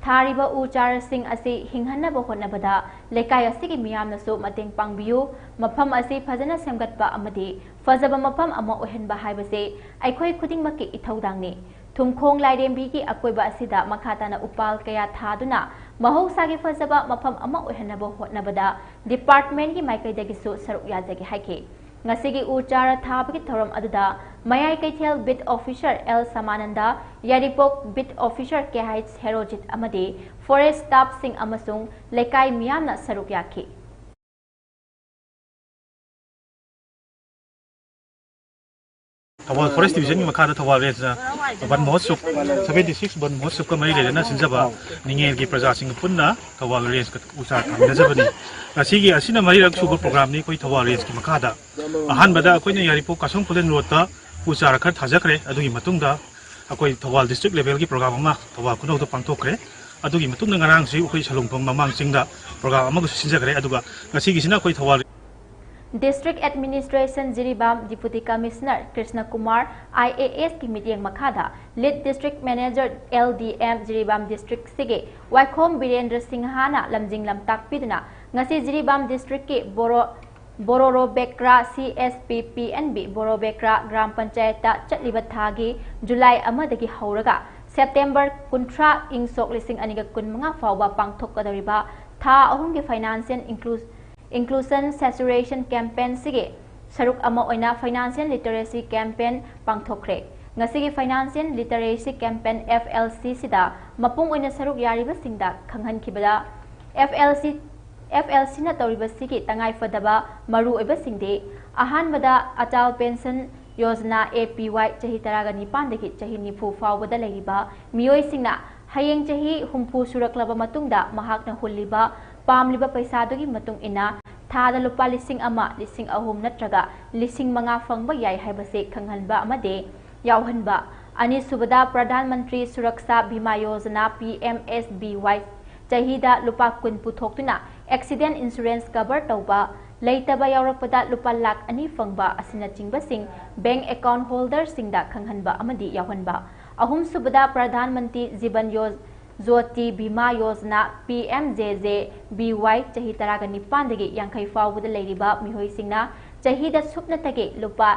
ꯊꯥꯔꯤꯕ ꯎ ꯆꯥꯔꯥꯁꯤꯡ ꯑꯁꯤ ꯍꯤꯡꯍꯟꯅꯕ ꯍꯣꯠꯅꯕꯗ ꯂꯩꯀꯥꯏ ꯑꯁꯤꯒꯤ ꯃꯤꯌꯥꯝꯅꯁꯨ ꯃꯇꯦꯡ ꯄꯥꯡꯕꯤꯌꯨ꯫ ꯃꯐꯝ ꯑꯁꯤ ꯐꯖꯅ ꯁꯦꯝꯒꯠꯄ ꯑꯃꯗꯤ ꯐꯖꯕ ꯃꯐꯝ ꯑꯃ ꯑꯣꯏꯍꯟꯕ ꯍꯥꯏꯕꯁꯤ ꯑꯩꯈꯣꯏ ꯈꯨꯗꯤꯡꯃꯛꯀꯤ ꯏꯊꯧꯗꯥꯡꯅꯤ꯫ ꯊꯨꯝꯈꯣꯡ ꯂꯥꯏꯔꯦꯝꯕꯤꯒꯤ ꯑꯀꯣꯏꯕ ꯑꯁꯤꯗ ꯃꯈꯥ ꯇꯥꯅ ꯎꯄꯥꯜ ꯀꯌꯥ ꯊꯥꯗꯨꯅ ꯃꯍꯧꯁꯥꯒꯤ ꯐꯖꯕ ꯃꯐꯝ ꯑꯃ ꯑꯣꯏꯍꯟꯅꯕ ꯍꯣꯠꯅꯕꯗ ꯗꯤꯄꯥꯔꯠꯃꯦꯟꯒꯤ ꯃꯥꯏꯀꯩꯗꯒꯤꯁꯨ ꯁꯔꯨꯛ ꯌꯥꯖꯒꯦ ꯍꯥꯏꯈꯤ꯫ ꯉꯁꯤꯒꯤ ꯎ ꯆꯥꯔꯥ ꯊꯥꯕꯒꯤ ꯊꯧꯔꯝ ꯑꯗꯨꯗ ꯃꯌꯥꯏ ꯀꯩꯊꯦꯜ ꯕꯤꯠ ꯑꯣꯐꯤꯁꯥꯔ ꯑꯦꯜ ꯁꯃꯥꯅꯟꯗ, ꯌꯥꯏꯔꯤꯄꯣꯛ ꯕꯤꯠ ꯑꯣꯐꯤꯁꯥꯔ ꯀꯦ ꯍꯩꯆ ꯍꯦꯔꯣꯖꯤꯠ ꯑꯃꯗꯤ ꯐꯣꯔꯦꯁ ꯁ꯭ꯇꯥꯐꯁꯤꯡ ꯑꯃꯁꯨꯡ ꯂꯩꯀꯥꯏ ꯃꯤꯌꯥꯝꯅ ꯁꯔꯨꯛ ꯌꯥꯈꯤ꯫ ꯊꯧꯕꯥꯜ ꯐꯣꯔꯦꯁ ꯗꯤꯕꯤꯖꯟꯒꯤ ꯃꯈꯥꯗ ꯊꯧꯕꯥꯜ ꯔꯦꯟꯖꯅ ꯕꯟ ꯃꯍꯣꯠꯁꯨꯞ, ꯁꯚꯦꯟꯇꯤ ꯁꯤꯛꯁ ꯕꯟ ꯃꯍꯣꯠꯁꯨꯞꯀ ꯃꯔꯤ ꯂꯩꯅꯅ ꯁꯤꯟꯖꯕ ꯅꯤꯡꯉꯦꯜꯒꯤ ꯄ꯭ꯔꯖꯥꯁꯤꯡꯒ ꯄꯨꯟꯅ ꯊꯧꯕꯥꯜ ꯔꯦꯟꯖꯀ ꯎ ꯆꯥꯔꯥ ꯊꯥꯃꯤꯟꯅꯖꯕꯅꯤ꯫ ꯉꯁꯤꯒꯤ ꯑꯁꯤꯅ ꯃꯔꯤꯔꯛ ꯁꯨꯕ ꯄ꯭ꯔꯣꯒ꯭ꯔꯥꯝꯅꯤ ꯑꯩꯈꯣꯏ ꯊꯧꯕꯥꯜ ꯔꯦꯟꯖꯀꯤ ꯃꯈꯥꯗ꯫ ꯑꯍꯥꯟꯕꯗ ꯑꯩꯈꯣꯏꯅ ꯌꯥꯏꯔꯤꯄꯣꯛ ꯀꯥꯁꯝ ꯈꯨꯂꯦꯟ ꯔꯣꯗꯇ ꯎ ꯆꯥꯔꯥ ꯈꯔ ꯊꯥꯖꯈ꯭ꯔꯦ꯫ ꯑꯗꯨꯒꯤ ꯃꯇꯨꯡꯗ ꯑꯩꯈꯣꯏ ꯊꯧꯕꯥꯜ ꯗꯤꯁꯇ꯭ꯔꯤꯛ ꯂꯦꯚꯦꯜꯒꯤ ꯄ꯭ꯔꯣꯒ꯭ꯔꯥꯝ ꯑꯃ ꯊꯧꯕꯥꯜ ꯈꯨꯅꯧꯗ ꯄꯥꯡꯊꯣꯛꯈ꯭ꯔꯦ꯫ ꯑꯗꯨꯒꯤ ꯃꯇꯨꯡꯗ ꯉꯔꯥꯡꯁꯤ ꯑꯩꯈꯣꯏ ꯁꯂꯨꯡꯐꯝ ꯃꯃꯥꯡ ꯆꯤꯡꯗ ꯄ꯭ꯔꯣꯒ꯭ꯔꯥꯝ ꯑꯃꯒꯁꯨ ꯁꯤꯟꯖꯈ꯭ꯔꯦ꯫ ꯑꯗꯨꯒ ꯉꯁꯤꯒꯤꯁꯤꯅ ꯑꯩꯈꯣꯏ Thoubal District Administration Jiribam Deputy Commissioner Krishna Kumar I A ꯑꯦꯁꯀꯤ ꯃꯤꯠꯌꯦꯡ ꯃꯈꯥꯗ Lead District Manager L D M Jiribam ꯗꯤꯁꯇ꯭ꯔꯤꯛꯁꯤꯒꯤ ꯋꯥꯏꯈꯣꯝ ꯕꯤꯔꯦꯟꯗ꯭ꯔ ꯁꯤꯡꯍꯥꯅ ꯂꯝꯖꯤꯡ ꯂꯝꯇꯥꯛꯄꯤꯗꯨꯅ ꯉꯁꯤ ꯖꯤꯔꯤꯕꯥꯝ ꯗꯤꯁꯇ꯭ꯔꯤꯛꯀꯤ ꯕꯣꯔꯣ ꯕꯣꯔꯣꯔꯣꯕꯦꯀ꯭ꯔꯥ C S P P N B Borobekra ꯒ꯭ꯔꯥꯝ ꯄꯟꯆꯥꯌꯠꯇ ꯆꯠꯂꯤꯕ ꯊꯥꯒꯤ ꯖꯨꯂꯥꯏ ꯑꯃꯗꯒꯤ ꯍꯧꯔꯒ ꯁꯦꯞꯇꯦꯝꯕꯔ ꯀꯨꯟꯊ꯭ꯔꯥ ꯏꯪ ꯁꯣꯛ ꯂꯤꯁꯤꯡ ꯑꯅꯤꯒ ꯀꯨꯟꯃꯉꯥ ꯐꯥꯎꯕ ꯄꯥꯡꯊꯣꯛꯀꯗꯧꯔꯤꯕ ꯊꯥ ꯑꯍꯨꯝꯒꯤ Financial Inclusion Saturation Campaignꯁꯤꯒꯤ ꯁꯔꯨꯛ ꯑꯃ ꯑꯣꯏꯅ Financial Literacy Campaign ꯄꯥꯡꯊꯣꯛꯈ꯭ꯔꯦ꯫ ꯉꯁꯤꯒꯤ Financial Literacy Campaign F L C ꯁꯤꯗ ꯃꯄꯨꯡ ꯑꯣꯏꯅ ꯁꯔꯨꯛ ꯌꯥꯔꯤꯕꯁꯤꯡꯗ ꯈꯪꯍꯟꯈꯤꯕꯗ, F L C, F L Cꯅ ꯇꯧꯔꯤꯕꯁꯤꯒꯤ ꯇꯉꯥꯏꯐꯗꯕ ꯃꯔꯨꯑꯣꯏꯕꯁꯤꯡꯗꯤ, ꯑꯍꯥꯟꯕꯗ, Atal Pension Yojana, A P Y, ꯆꯍꯤ ꯇꯔꯥꯒ ꯅꯤꯄꯥꯟꯗꯒꯤ ꯆꯍꯤ ꯅꯤꯐꯨ ꯐꯥꯎꯕꯗ ꯂꯩꯔꯤꯕ ꯃꯤꯑꯣꯏꯁꯤꯡꯅ ꯍꯌꯦꯡ ꯆꯍꯤ ꯍꯨꯝꯐꯨ ꯁꯨꯔꯛꯂꯕ ꯃꯇꯨꯡꯗ ꯃꯍꯥꯛꯅ ꯍꯨꯜꯂꯤꯕ ꯄꯥꯝꯂꯤꯕ ꯄꯩꯁꯥꯗꯨꯒꯤ ꯃꯇꯨꯡ ꯏꯟꯅ ꯊꯥꯗ ꯂꯨꯄꯥ ꯂꯤꯁꯤꯡ ꯑꯃ, ꯂꯤꯁꯤꯡ ꯑꯍꯨꯝ ꯅꯠꯇ꯭ꯔꯒ ꯂꯤꯁꯤꯡ ꯃꯉꯥ ꯐꯪꯕ ꯌꯥꯏ ꯍꯥꯏꯕꯁꯤ ꯈꯪꯍꯟꯕ ꯑꯃꯗꯤ ꯌꯥꯎꯍꯟꯕ꯫ ꯑꯅꯤꯁꯨꯕꯗ, ꯄ꯭ꯔꯙꯥꯟ ꯃꯟꯇ꯭ꯔꯤ ꯁꯨꯔꯛꯁꯥ ꯕꯤꯃꯥ ꯌꯣꯖꯅꯥ, ꯄꯤ ꯑꯦꯝ ꯑꯦꯁ ꯕꯤ ꯋꯥꯏ, ꯆꯍꯤꯗ ꯂꯨꯄꯥ ꯀꯨꯟ ꯄꯨꯊꯣꯛꯇꯨꯅ accident insurance cover ꯇꯧꯕ, ꯂꯩꯇꯕ ꯌꯥꯎꯔꯛꯄꯗ ꯂꯨꯄꯥ ꯂꯥꯈ ꯑꯅꯤ ꯐꯪꯕ ꯑꯁꯤꯅꯆꯤꯡꯕꯁꯤꯡ bank account holderꯁꯤꯡꯗ ꯈꯪꯍꯟꯕ ꯑꯃꯗꯤ ꯌꯥꯎꯍꯟꯕ꯫ ꯑꯍꯨꯝꯁꯨꯕꯗ, ꯄ꯭ꯔꯙꯥꯟ ꯃꯟꯇ꯭ꯔꯤ ꯖꯤꯕꯟ ꯌꯣ-, Jyoti Bima Yojana, P M J J B Y, ꯆꯍꯤ ꯇꯔꯥꯒ ꯅꯤꯄꯥꯟꯗꯒꯤ ꯌꯥꯡꯈꯩ ꯐꯥꯎꯕꯗ ꯂꯩꯔꯤꯕ ꯃꯤꯑꯣꯏꯁꯤꯡꯅ ꯆꯍꯤꯗ ꯁꯨꯞꯅꯇꯒꯤ ꯂꯨꯄꯥ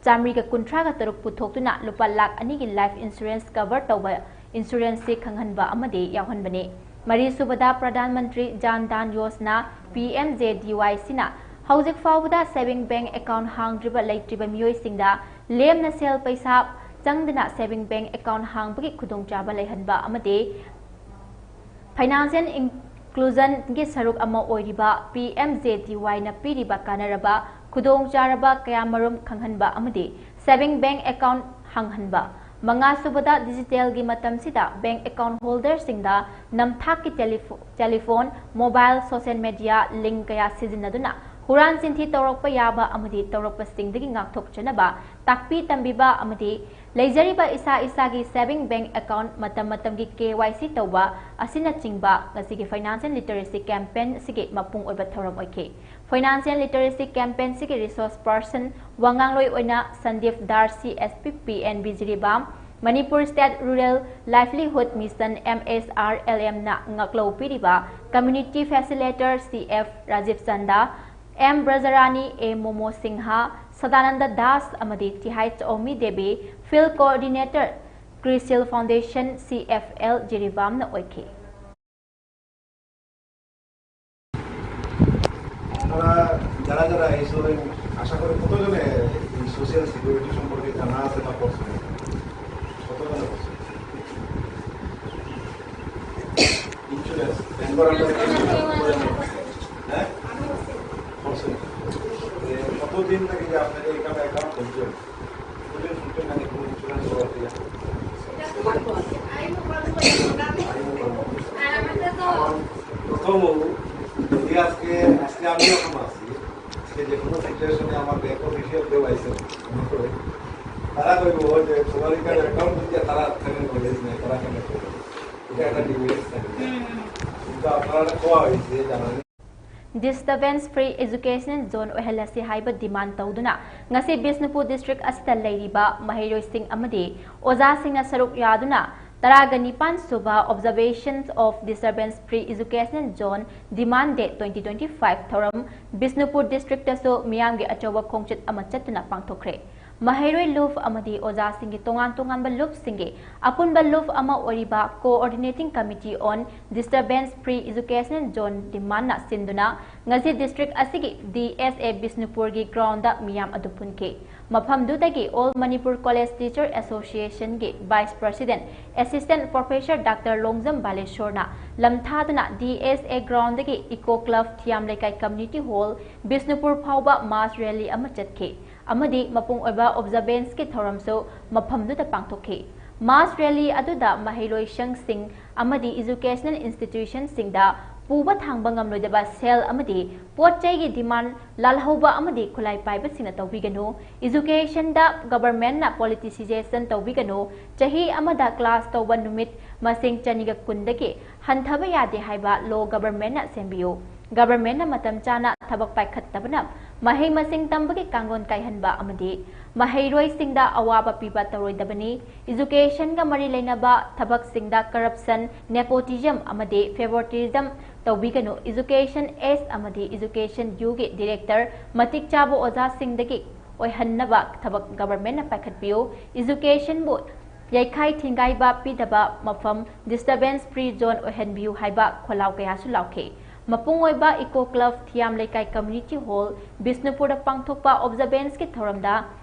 ꯆꯥꯃꯔꯤꯒ ꯀꯨꯟꯊ꯭ꯔꯥꯒ ꯇꯔꯨꯛ ꯄꯨꯊꯣꯛꯇꯨꯅ ꯂꯨꯄꯥ ꯂꯥꯈ ꯑꯅꯤꯒꯤ life insurance cover ꯇꯧꯕ insuranceꯁꯤ ꯈꯪꯍꯟꯕ ꯑꯃꯗꯤ ꯌꯥꯎꯍꯟꯕꯅꯤ꯫ ꯃꯔꯤꯁꯨꯕꯗ, Pradhan Mantri Jan Dhan Yojana, P M J ꯗꯤ ꯋꯥꯏ ꯁꯤꯅ ꯍꯧꯖꯤꯛ ꯐꯥꯎꯕꯗ saving bank account ꯍꯥꯡꯗ꯭ꯔꯤꯕ ꯂꯩꯇ꯭ꯔꯤꯕ ꯃꯤꯑꯣꯏꯁꯤꯡꯗ ꯂꯦꯝꯅ ꯁꯦꯜ ꯄꯩꯁꯥ ꯆꯪꯗꯅ saving bank account ꯍꯥꯡꯕꯒꯤ ꯈꯨꯗꯣꯡꯆꯥꯕ ꯂꯩꯍꯟꯕ ꯑꯃꯗꯤ financial inclusionꯒꯤ ꯁꯔꯨꯛ ꯑꯃ ꯑꯣꯏꯔꯤꯕ ꯄꯤ ꯑꯦꯝ ꯖꯦ ꯗꯤ ꯋꯥꯏꯅ ꯄꯤꯔꯤꯕ ꯀꯥꯟꯅꯔꯕ ꯈꯨꯗꯣꯡꯆꯥꯔꯕ ꯀꯌꯥꯃꯔꯨꯝ ꯈꯪꯍꯟꯕ ꯑꯃꯗꯤ saving bank account ꯍꯥꯡꯍꯟꯕ꯫ ꯃꯉꯥꯁꯨꯕꯗ, digitalꯒꯤ ꯃꯇꯝꯁꯤꯗ bank account holderꯁꯤꯡꯗ ꯅꯝꯊꯥꯛꯀꯤ ꯇꯦꯂꯤꯐꯣ-, telephone, mobile, social media link ꯀꯌꯥ ꯁꯤꯖꯤꯟꯅꯗꯨꯅ ꯍꯨꯔꯥꯟ ꯆꯤꯟꯊꯤ ꯇꯧꯔꯛꯄ ꯌꯥꯕ ꯑꯃꯗꯤ ꯇꯧꯔꯛꯄꯁꯤꯡꯗꯒꯤ ꯉꯥꯛꯊꯣꯛꯆꯅꯕ ꯇꯥꯛꯄꯤ ꯇꯝꯕꯤꯕ ꯑꯃꯗꯤ ꯂꯩꯖꯔꯤꯕ ꯏꯁꯥ ꯏꯁꯥꯒꯤ saving bank account ꯃꯇꯝ ꯃꯇꯝꯒꯤ ꯀꯦ ꯋꯥꯏ ꯁꯤ ꯇꯧꯕ ꯑꯁꯤꯅꯆꯤꯡꯕ ꯉꯁꯤꯒꯤ financial literacy campaign ꯑꯁꯤꯒꯤ ꯃꯄꯨꯡ ꯑꯣꯏꯕ ꯊꯧꯔꯝ ꯑꯣꯏꯈꯤ꯫ Financial literacy campaign ꯑꯁꯤꯒꯤ resource person ꯋꯥꯉꯥꯡꯂꯣꯏ ꯑꯣꯏꯅ Sandeep Dhar, C S P P N B Jiribam, Manipur State Rural Livelihood Mission, M S R L M ꯅ ꯉꯥꯛꯂꯧ ꯄꯤꯔꯤꯕ community facilitator C F Rajib Chanda, M Brajarani, A Momo Singha, Sadananda Das ꯑꯃꯗꯤ ꯇꯤ ꯍꯩꯆ Omi Devi, field coordinator, Crisil Foundation, C F L ꯖꯤꯔꯤꯕꯥꯝꯅ ꯑꯣꯏꯈꯤ꯫ আপনারা যারা যারা এই ধরনের, আশা করি কতজনে এই সোশ্যাল সিকিউরিটি সম্পর্কে জানা আছে বা করছেন? কতজনে করছেন? ইন্স্যুরেন্স, ব্যাংক করার পরে কি ইন্স্যুরেন্স করে নেয়? হ্যাঁ? করছেন। এ, কতদিন থেকে যে আপনাকে এখানে অ্যাকাউন্ট খুলছেন? কতদিন খুলছেন, মানে কোনো ইন্স্যুরেন্স করার দিয়ে? প্রথম যদি আজকে, আজকে আমি এখন আছি, আজকে যে কোনো সিচুয়েশনে আমার ব্যাংক অফিসিয়াল কেউ আইসে না, তারা কইব যে তোমার এখানে অ্যাকাউন্ট দিতে তারা এখানে নলেজ নেই, তারা এখানে করবে। এটা একটা ডিমেরিটস থাকে। কিন্তু আপনারা কোয়া হয়েছে জানানি। Disturbance Free Educational Zone ꯑꯣꯏꯍꯜꯂꯁꯤ ꯍꯥꯏꯕ ꯗꯤꯃꯥꯟ ꯇꯧꯗꯨꯅ ꯉꯁꯤ ꯕꯤꯁꯅꯨꯄꯨꯔ ꯗꯤꯁꯇ꯭ꯔꯤꯛ ꯑꯁꯤꯗ ꯂꯩꯔꯤꯕ ꯃꯍꯩꯔꯣꯏꯁꯤꯡ ꯑꯃꯗꯤ ꯑꯣꯖꯥꯁꯤꯡꯅ ꯁꯔꯨꯛ ꯌꯥꯗꯨꯅ ꯇꯔꯥꯒ ꯅꯤꯄꯥꯟ ꯁꯨꯕ Observations of Disturbance Free Educational Zone Demand Day twenty twenty-five ꯊꯧꯔꯝ ꯕꯤꯁꯅꯨꯄꯨꯔ ꯗꯤꯁꯇ꯭ꯔꯤꯛꯇꯁꯨ ꯃꯤꯌꯥꯝꯒꯤ ꯑꯆꯧꯕ ꯈꯣꯡꯆꯠ ꯑꯃ ꯆꯠꯇꯨꯅ ꯄꯥꯡꯊꯣꯛꯈ꯭ꯔꯦ꯫ ꯃꯍꯩꯔꯣꯏ ꯂꯨꯞ ꯑꯃꯗꯤ ꯑꯣꯖꯥꯁꯤꯡꯒꯤ ꯇꯣꯉꯥꯟ ꯇꯣꯉꯥꯟꯕ ꯂꯨꯞꯁꯤꯡꯒꯤ ꯑꯄꯨꯟꯕ ꯂꯨꯞ ꯑꯃ ꯑꯣꯏꯔꯤꯕ Coordinating Committee on Disturbance Free Educational Zone Demandꯅ ꯁꯤꯟꯗꯨꯅ ꯉꯁꯤ ꯗꯤꯁꯇ꯭ꯔꯤꯛ ꯑꯁꯤꯒꯤ D S A ꯕꯤꯁꯅꯨꯄꯨꯔꯒꯤ ꯒ꯭ꯔꯥꯎꯟꯗ ꯃꯤꯌꯥꯝ ꯑꯗꯨ ꯄꯨꯟꯈꯤ꯫ ꯃꯐꯝꯗꯨꯗꯒꯤ All Manipur College Teacher Associationꯒꯤ Vice President Assistant Professor Doctor Longjam ꯕꯥꯂꯦꯁꯣꯔꯅ ꯂꯝꯊꯥꯗꯨꯅ D S A ꯒ꯭ꯔꯥꯎꯟꯗꯒꯤ ꯏꯀꯣ ꯀ꯭ꯂꯕ, ꯊꯤꯌꯥꯝ ꯂꯩꯀꯥꯏ ꯀꯝꯃ꯭ꯌꯨꯅꯤꯇꯤ ꯍꯣꯜ, ꯕꯤꯁꯅꯨꯄꯨꯔ ꯐꯥꯎꯕ ꯃꯥꯁ ꯔꯦꯂꯤ ꯑꯃ ꯆꯠꯈꯤ ꯑꯃꯗꯤ ꯃꯄꯨꯡ ꯑꯣꯏꯕ ꯑꯣꯕꯖꯔꯕꯦꯟꯁꯀꯤ ꯊꯧꯔꯝꯁꯨ ꯃꯐꯝꯗꯨꯗ ꯄꯥꯡꯊꯣꯛꯈꯤ꯫ ꯃꯥꯁ ꯔꯦꯂꯤ ꯑꯗꯨꯗ ꯃꯍꯩꯔꯣꯏꯁꯪꯁꯤꯡ ꯑꯃꯗꯤ ꯏꯖꯨꯀꯦꯁꯅꯦꯜ ꯏꯟꯁꯇꯤꯇ꯭ꯌꯨꯁꯟꯁꯤꯡꯗ ꯄꯨꯕ ꯊꯥꯡꯕ ꯉꯝꯂꯣꯏꯗꯕ ꯁꯦꯜ ꯑꯃꯗꯤ ꯄꯣꯠ ꯆꯩꯒꯤ ꯗꯤꯃꯥꯟ ꯂꯥꯜꯍꯧꯕ ꯑꯃꯗꯤ ꯈꯨꯠꯂꯥꯏ ꯄꯥꯏꯕꯁꯤꯡꯅ ꯇꯧꯕꯤꯒꯅꯨ, ꯏꯖꯨꯀꯦꯁꯟꯗ ꯒꯕꯔꯃꯦꯟꯅ ꯄꯣꯂꯤꯇꯤꯁꯤꯖꯦꯁꯟ ꯇꯧꯕꯤꯒꯅꯨ, ꯆꯍꯤ ꯑꯃꯗ ꯀ꯭ꯂꯥꯁ ꯇꯧꯕ ꯅꯨꯃꯤꯠ ꯃꯁꯤꯡ ꯆꯅꯤꯒ ꯀꯨꯟꯗꯒꯤ ꯍꯟꯊꯕ ꯌꯥꯗꯦ ꯍꯥꯏꯕ ꯂꯣ ꯒꯕꯔꯃꯦꯟꯅ ꯁꯦꯝꯕꯤꯌꯨ꯫ ꯒꯕꯔꯃꯦꯟꯅ ꯃꯇꯝ ꯆꯥꯅ ꯊꯕꯛ ꯄꯥꯏꯈꯠꯇꯕꯅ ꯃꯍꯩ ꯃꯁꯤꯡ ꯇꯝꯕꯒꯤ ꯀꯥꯡꯂꯣꯟ ꯀꯥꯏꯍꯟꯕ ꯑꯃꯗꯤ ꯃꯍꯩꯔꯣꯏꯁꯤꯡꯗ ꯑꯋꯥꯕ ꯄꯤꯕ ꯇꯧꯔꯣꯏꯗꯕꯅꯤ꯫ ꯏꯖꯨꯀꯦꯁꯟꯒ ꯃꯔꯤ ꯂꯩꯅꯕ ꯊꯕꯛꯁꯤꯡꯗ ꯀꯔꯞꯁꯟ, ꯅꯦꯄꯣꯇꯤꯖꯝ ꯑꯃꯗꯤ ꯐꯦꯚꯣꯔꯇꯤꯖꯝ ꯇꯧꯕꯤꯒꯅꯨ꯫ ꯏꯖꯨꯀꯦꯁꯟ ꯑꯦꯁ ꯑꯃꯗꯤ ꯏꯖꯨꯀꯦꯁꯟ ꯌꯨꯒꯤ ꯗꯤꯔꯦꯛꯇꯔ ꯃꯇꯤꯛ ꯆꯥꯕ ꯑꯣꯖꯥꯁꯤꯡꯗꯒꯤ ꯑꯣꯏꯍꯟꯅꯕ ꯊꯕꯛ ꯒꯕꯔꯃꯦꯟꯅ ꯄꯥꯏꯈꯠꯄꯤꯌꯨ꯫ ꯏꯖꯨꯀꯦꯁꯟꯕꯨ ꯌꯩꯈꯥꯏ ꯊꯤꯡꯒꯥꯏꯕ ꯄꯤꯗꯕ ꯃꯐꯝ ꯗꯤꯁꯇꯔꯕꯦꯟꯁ ꯐ꯭ꯔꯤ ꯖꯣꯟ ꯑꯣꯏꯍꯟꯕꯤꯌꯨ ꯍꯥꯏꯕ ꯈꯣꯜꯂꯥꯎ ꯀꯌꯥꯁꯨ ꯂꯥꯎꯈꯤ꯫ ꯃꯄꯨꯡ ꯑꯣꯏꯕ ꯏꯀꯣ ꯀ꯭ꯂꯕ ꯊꯤꯌꯥꯝ ꯂꯩꯀꯥꯏ ꯀꯝꯃ꯭ꯌꯨꯅꯤꯇꯤ ꯍꯣꯜ ꯕꯤꯁꯅꯨꯄꯨꯔꯗ ꯄꯥꯡꯊꯣꯛꯄ ꯑꯣꯕꯖꯔꯕꯦꯟꯁꯀꯤ ꯊꯧꯔꯝꯗ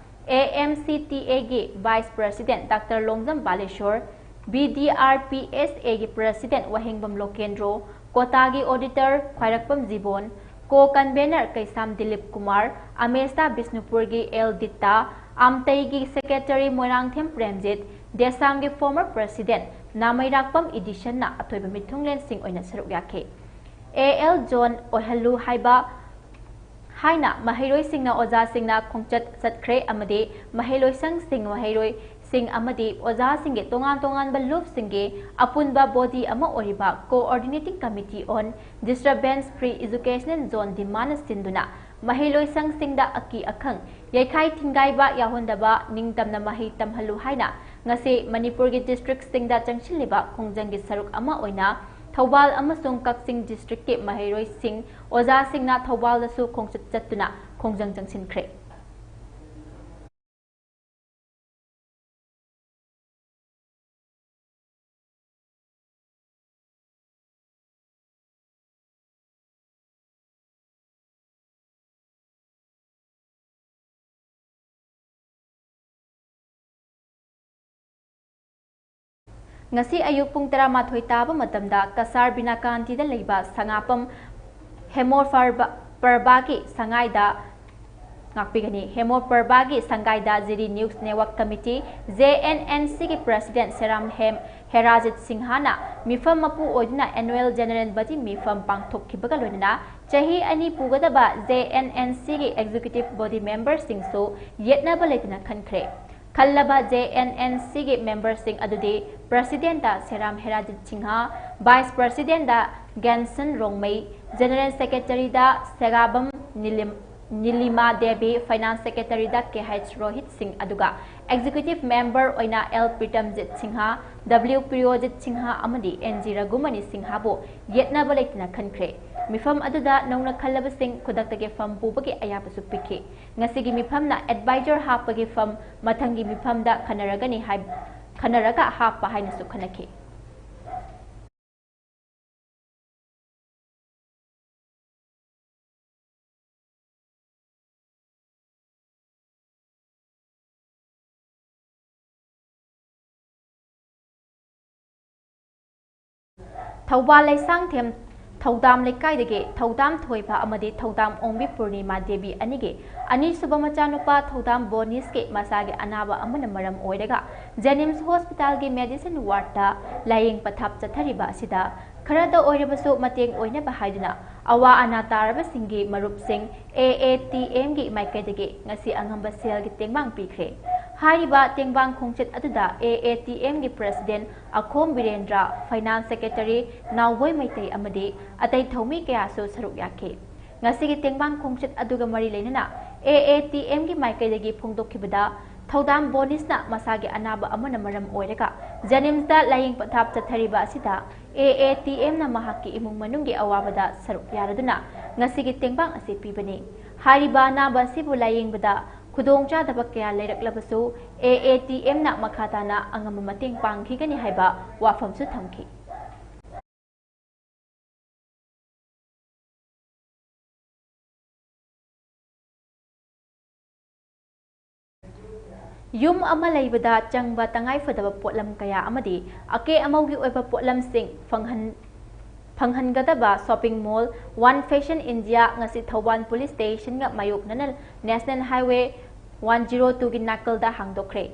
A M C T Aꯒꯤ Vice President Doctor Longjam Balasore, B D R P S Aꯒꯤ President Wahengbam Lokendro, ꯀꯣꯇꯥꯒꯤ Auditor ꯈ꯭ꯋꯥꯏꯔꯥꯛꯄꯝ ꯖꯤꯕꯣꯟ, Co-Convenor ꯀꯩꯁꯥꯝ Dilip Kumar, ꯑꯃꯦꯁꯇꯥ ꯕꯤꯁꯅꯨꯄꯨꯔꯒꯤ L ꯗꯤꯇꯥ, ꯑꯥꯝꯇꯩꯒꯤ Secretary Moirangthem Premjit, ꯗꯦꯁꯥꯝꯒꯤ former President ꯅꯥꯃꯩꯔꯥꯛꯄꯝ ꯏꯗꯤꯁꯟꯅ ꯑꯊꯣꯏꯕ ꯃꯤꯊꯨꯡꯂꯦꯟꯁꯤꯡ ꯑꯣꯏꯅ ꯁꯔꯨꯛ ꯌꯥꯈꯤ꯫ ꯑꯦ ꯑꯦꯜ ꯖꯣꯟ ꯑꯣꯏꯍꯜꯂꯨ ꯍꯥꯏꯕ ꯍꯥꯏꯅ ꯃꯍꯩꯔꯣꯏꯁꯤꯡꯅ ꯑꯣꯖꯥꯁꯤꯡꯅ ꯈꯣꯡꯆꯠ ꯆꯠꯈ꯭ꯔꯦ ꯑꯃꯗꯤ ꯃꯍꯩꯂꯣꯏꯁꯪꯁꯤꯡ, ꯃꯍꯩꯔꯣꯏꯁꯤꯡ ꯑꯃꯗꯤ ꯑꯣꯖꯥꯁꯤꯡꯒꯤ ꯇꯣꯉꯥꯟ ꯇꯣꯉꯥꯟꯕ ꯂꯨꯞꯁꯤꯡꯒꯤ ꯑꯄꯨꯟꯕ body ꯑꯃ ꯑꯣꯏꯔꯤꯕ Coordinating Committee on Disturbance Free Educational Zone ꯗꯤꯃꯥꯟꯅ ꯁꯤꯟꯗꯨꯅ ꯃꯍꯩꯂꯣꯏꯁꯪꯁꯤꯡꯗ ꯑꯀꯤ ꯑꯈꯪ, ꯌꯩꯈꯥꯏ ꯊꯤꯡꯒꯥꯏꯕ ꯌꯥꯎꯍꯟꯗꯕ ꯅꯤꯡꯇꯝꯅ ꯃꯍꯩ ꯇꯝꯍꯜꯂꯨ ꯍꯥꯏꯅ ꯉꯁꯤ ꯃꯅꯤꯄꯨꯔꯒꯤ districtꯁꯤꯡꯗ ꯆꯪꯁꯤꯜꯂꯤꯕ ꯈꯣꯡꯖꯪꯒꯤ ꯁꯔꯨꯛ ꯑꯃ ꯑꯣꯏꯅ ꯊꯧꯕꯥꯜ ꯑꯃꯁꯨꯡ ꯀꯛꯆꯤꯡ districtꯀꯤ ꯃꯍꯩꯔꯣꯏꯁꯤꯡ, ꯑꯣꯖꯥꯁꯤꯡꯅ ꯊꯧꯕꯥꯜꯗꯁꯨ ꯈꯣꯡꯆꯠ ꯆꯠꯇꯨꯅ ꯈꯣꯡꯖꯪ ꯆꯪꯁꯤꯟꯈ꯭ꯔꯦ꯫ ꯉꯁꯤ ꯑꯌꯨꯛ ꯄꯨꯡ ꯇꯔꯥꯃꯥꯊꯣꯏ ꯇꯥꯕ ꯃꯇꯝꯗ ꯀꯁꯥꯔ ꯕꯤꯅꯥꯀꯥꯟꯇꯤꯗ ꯂꯩꯕ ꯁꯉꯥꯄꯝ ꯍꯦꯃꯣ ꯄꯔꯕꯥꯒꯤ ꯁꯉꯥꯏꯗ ꯉꯥꯛꯄꯤꯒꯅꯤ꯫ ꯍꯦꯃꯣ ꯄꯔꯕꯥꯒꯤ ꯁꯪꯒꯥꯏꯗ ꯖꯤꯔꯤ News Network Committee, JNNCꯒꯤ President ꯁꯦꯔꯥꯝ ꯍꯦꯝ ꯍꯦꯔꯥꯖꯤꯠ ꯁꯤꯡꯍꯅ ꯃꯤꯐꯝ ꯃꯄꯨ ꯑꯣꯏꯗꯨꯅ Annual General Body ꯃꯤꯐꯝ ꯄꯥꯡꯊꯣꯛꯈꯤꯕꯒ ꯂꯣꯏꯅꯅ ꯆꯍꯤ ꯑꯅꯤ ꯄꯨꯒꯗꯕ JNNCꯒꯤ Executive Body memberꯁꯤꯡꯁꯨ ꯌꯦꯠꯅꯕ ꯂꯩꯇꯅ ꯈꯟꯈ꯭ꯔꯦ꯫ ꯈꯜꯂꯕ JNNCꯒꯤ memberꯁꯤꯡ ꯑꯗꯨꯗꯤ Presidentꯇ ꯁꯦꯔꯥꯝ ꯍꯦꯔꯥꯖꯤꯠ ꯁꯤꯡꯍ, Vice Presidentꯇ ꯒꯦꯟꯁꯟ ꯔꯣꯡꯃꯩ, General Secretaryꯗ ꯁꯦꯒꯥꯕꯝ ꯅꯤꯂꯤꯝ, ꯅꯤꯂꯤꯃꯥ ꯗꯦꯕꯤ, Finance Secretaryꯗ ꯀꯦ ꯑꯩꯆ ꯔꯣꯍꯤꯠ ꯁꯤꯡ, ꯑꯗꯨꯒ Executive Member ꯑꯣꯏꯅ ꯑꯦꯜ ꯄ꯭ꯔꯤꯇꯝꯖꯤꯠ ꯁꯤꯡꯍ, ꯗꯕ꯭ꯂꯤꯎ ꯄ꯭ꯔꯤꯌꯣꯖꯤꯠ ꯁꯤꯡꯍ ꯑꯃꯗꯤ ꯑꯦꯟ ꯖꯤ ꯔꯘꯨꯃꯅꯤ ꯁꯤꯡꯍꯕꯨ ꯌꯦꯠꯅꯕ ꯂꯩꯇꯅ ꯈꯟꯈ꯭ꯔꯦ꯫ ꯃꯤꯐꯝ ꯑꯗꯨꯗ ꯅꯧꯅ ꯈꯜꯂꯕꯁꯤꯡ ꯈꯨꯗꯛꯇꯒꯤ ꯐꯝ ꯄꯨꯕꯒꯤ ꯑꯌꯥꯕꯁꯨ ꯄꯤꯈꯤ꯫ ꯉꯁꯤꯒꯤ ꯃꯤꯐꯝꯅ advisor ꯍꯥꯞꯄꯒꯤ ꯐꯝ ꯃꯊꯪꯒꯤ ꯃꯤꯐꯝꯗ ꯈꯟꯅꯔꯒꯅꯤ ꯍꯥꯏ-, ꯈꯟꯅꯔꯒ ꯍꯥꯞꯄ ꯍꯥꯏꯅꯁꯨ ꯈꯟꯅꯈꯤ꯫ ꯊꯧꯕꯥꯜ ꯂꯩꯁꯥꯡꯊꯦꯝ ꯊꯧꯗꯥꯝ ꯂꯩꯀꯥꯏꯗꯒꯤ ꯊꯧꯗꯥꯝ ꯊꯣꯏꯕ ꯑꯃꯗꯤ ꯊꯧꯗꯥꯝ ꯑꯣꯡꯕꯤ ꯄꯨꯔꯅꯤꯃꯥ ꯗꯦꯕꯤ ꯑꯅꯤꯒꯤ ꯑꯅꯤꯁꯨꯕ ꯃꯆꯥꯅꯨꯄꯥ ꯊꯧꯗꯥꯝ ꯕꯣꯅꯤꯁꯀꯤ ꯃꯁꯥꯒꯤ ꯑꯅꯥꯕ ꯑꯃꯅ ꯃꯔꯝ ꯑꯣꯏꯔꯒ JNIMS hospitalꯒꯤ medicine wardꯇ ꯂꯥꯌꯦꯡ ꯄꯊꯥꯞ ꯆꯠꯊꯔꯤꯕ ꯑꯁꯤꯗ ꯈꯔꯗ ꯑꯣꯏꯔꯕꯁꯨ ꯃꯇꯦꯡ ꯑꯣꯏꯅꯕ ꯍꯥꯏꯗꯨꯅ ꯑꯋꯥ ꯑꯅꯥ ꯇꯥꯔꯕꯁꯤꯡꯒꯤ ꯃꯔꯨꯞꯁꯤꯡ A A T M ꯒꯤ ꯃꯥꯏꯀꯩꯗꯒꯤ ꯉꯁꯤ ꯑꯉꯝꯕ ꯁꯦꯜꯒꯤ ꯇꯦꯡꯕꯥꯡ ꯄꯤꯈ꯭ꯔꯦ꯫ ꯍꯥꯏꯔꯤꯕ ꯇꯦꯡꯕꯥꯡ ꯈꯣꯡꯆꯠ ꯑꯗꯨꯗ A A T M ꯒꯤ President ꯑꯈꯣꯝ Birendra, Finance Secretary ꯅꯥꯎꯕꯣꯏ Meitei ꯑꯃꯗꯤ ꯑꯇꯩ ꯊꯧꯃꯤ ꯀꯌꯥꯁꯨ ꯁꯔꯨꯛ ꯌꯥꯈꯤ꯫ ꯉꯁꯤꯒꯤ ꯇꯦꯡꯕꯥꯡ ꯈꯣꯡꯆꯠ ꯑꯗꯨꯒ ꯃꯔꯤ ꯂꯩꯅꯅ A A T M ꯒꯤ ꯃꯥꯏꯀꯩꯗꯒꯤ ꯐꯣꯡꯗꯣꯛꯈꯤꯕꯗ, ꯊꯧꯗꯥꯝ ꯕꯣꯅꯤꯁꯅ ꯃꯁꯥꯒꯤ ꯑꯅꯥꯕ ꯑꯃꯅ ꯃꯔꯝ ꯑꯣꯏꯔꯒ ꯖꯦꯅꯤꯝꯁꯇ ꯂꯥꯌꯦꯡ ꯄꯊꯥꯞ ꯆꯠꯊꯔꯤꯕ ꯑꯁꯤꯗ A A T M ꯅ ꯃꯍꯥꯛꯀꯤ ꯏꯃꯨꯡ ꯃꯅꯨꯡꯒꯤ ꯑꯋꯥꯕꯗ ꯁꯔꯨꯛ ꯌꯥꯔꯗꯨꯅ ꯉꯁꯤꯒꯤ ꯇꯦꯡꯕꯥꯡ ꯑꯁꯤ ꯄꯤꯕꯅꯤ꯫ ꯍꯥꯏꯔꯤꯕ ꯑꯅꯥꯕ ꯑꯁꯤꯕꯨ ꯂꯥꯌꯦꯡꯕꯗ ꯈꯨꯗꯣꯡꯆꯥꯗꯕ ꯀꯌꯥ ꯂꯩꯔꯛꯂꯕꯁꯨ A A T M ꯅ ꯃꯈꯥ ꯇꯥꯅ ꯑꯉꯝꯕ ꯃꯇꯦꯡ ꯄꯥꯡꯈꯤꯒꯅꯤ ꯍꯥꯏꯕ ꯋꯥꯐꯝꯁꯨ ꯊꯝꯈꯤ꯫ ꯌꯨꯝ ꯑꯃ ꯂꯩꯕꯗ ꯆꯪꯕ ꯇꯉꯥꯏꯐꯗꯕ ꯄꯣꯠꯂꯝ ꯀꯌꯥ ꯑꯃꯗꯤ ꯑꯀꯦ ꯑꯃꯧꯒꯤ ꯑꯣꯏꯕ ꯄꯣꯠꯂꯝꯁꯤꯡ ꯐꯪꯍꯟ-, ꯐꯪꯍꯟꯒꯗꯕ shopping mall One Fashion India ꯉꯁꯤ ꯊꯧꯕꯥꯜ Police Station ꯒ ꯃꯥꯌꯣꯛꯅꯅ National Highway one zero two ꯒꯤ ꯅꯥꯀꯜꯗ ꯍꯥꯡꯗꯣꯛꯈ꯭ꯔꯦ꯫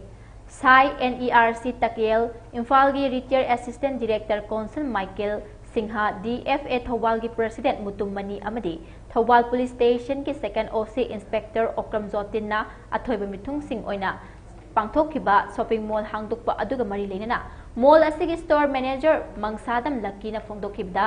ꯁꯥꯏ N E R C ꯇꯀꯦꯜ, ꯏꯝꯐꯥꯜꯒꯤ Retired Assistant Director Counsel Michael Singha, D F A ꯊꯧꯕꯥꯜꯒꯤ President ꯃꯨꯇꯨꯝ ꯃꯅꯤ ꯑꯃꯗꯤ ꯊꯧꯕꯥꯜ Police Station ꯒꯤ Second O C Inspector Okram ꯖꯣꯇꯤꯟꯅ ꯑꯊꯣꯏꯕ ꯃꯤꯊꯨꯡꯁꯤꯡ ꯑꯣꯏꯅ ꯄꯥꯡꯊꯣꯛꯈꯤꯕ shopping mall ꯍꯥꯡꯗꯣꯛꯄ ꯑꯗꯨꯒ ꯃꯔꯤ ꯂꯩꯅꯅ mall ꯑꯁꯤꯒꯤ Store Manager ꯃꯪꯁꯥꯗꯝ ꯂꯛꯀꯤꯅ ꯐꯣꯡꯗꯣꯛꯈꯤꯕꯗ,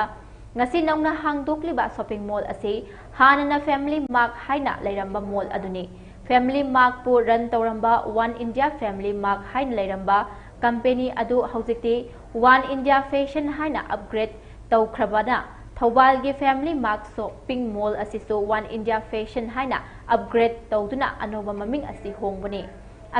ꯉꯁꯤ ꯅꯧꯅ ꯍꯥꯡꯗꯣꯛꯂꯤꯕ shopping mall ꯑꯁꯤ ꯍꯥꯟꯅꯅ Family Mart ꯍꯥꯏꯅ ꯂꯩꯔꯝꯕ mall ꯑꯗꯨꯅꯤ꯫ Family Mart ꯄꯨ run ꯇꯧꯔꯝꯕ One India Family Mart ꯍꯥꯏꯅ ꯂꯩꯔꯝꯕ company ꯑꯗꯨ ꯍꯧꯖꯤꯛꯇꯤ One India Fashion ꯍꯥꯏꯅ upgrade ꯇꯧꯈ꯭ꯔꯕꯅ, ꯊꯧꯕꯥꯜꯒꯤ Family Mart shopping mall ꯑꯁꯤꯁꯨ One India Fashion ꯍꯥꯏꯅ upgrade ꯇꯧꯗꯨꯅ ꯑꯅꯧꯕ ꯃꯃꯤꯡ ꯑꯁꯤ ꯍꯣꯡꯕꯅꯤ꯫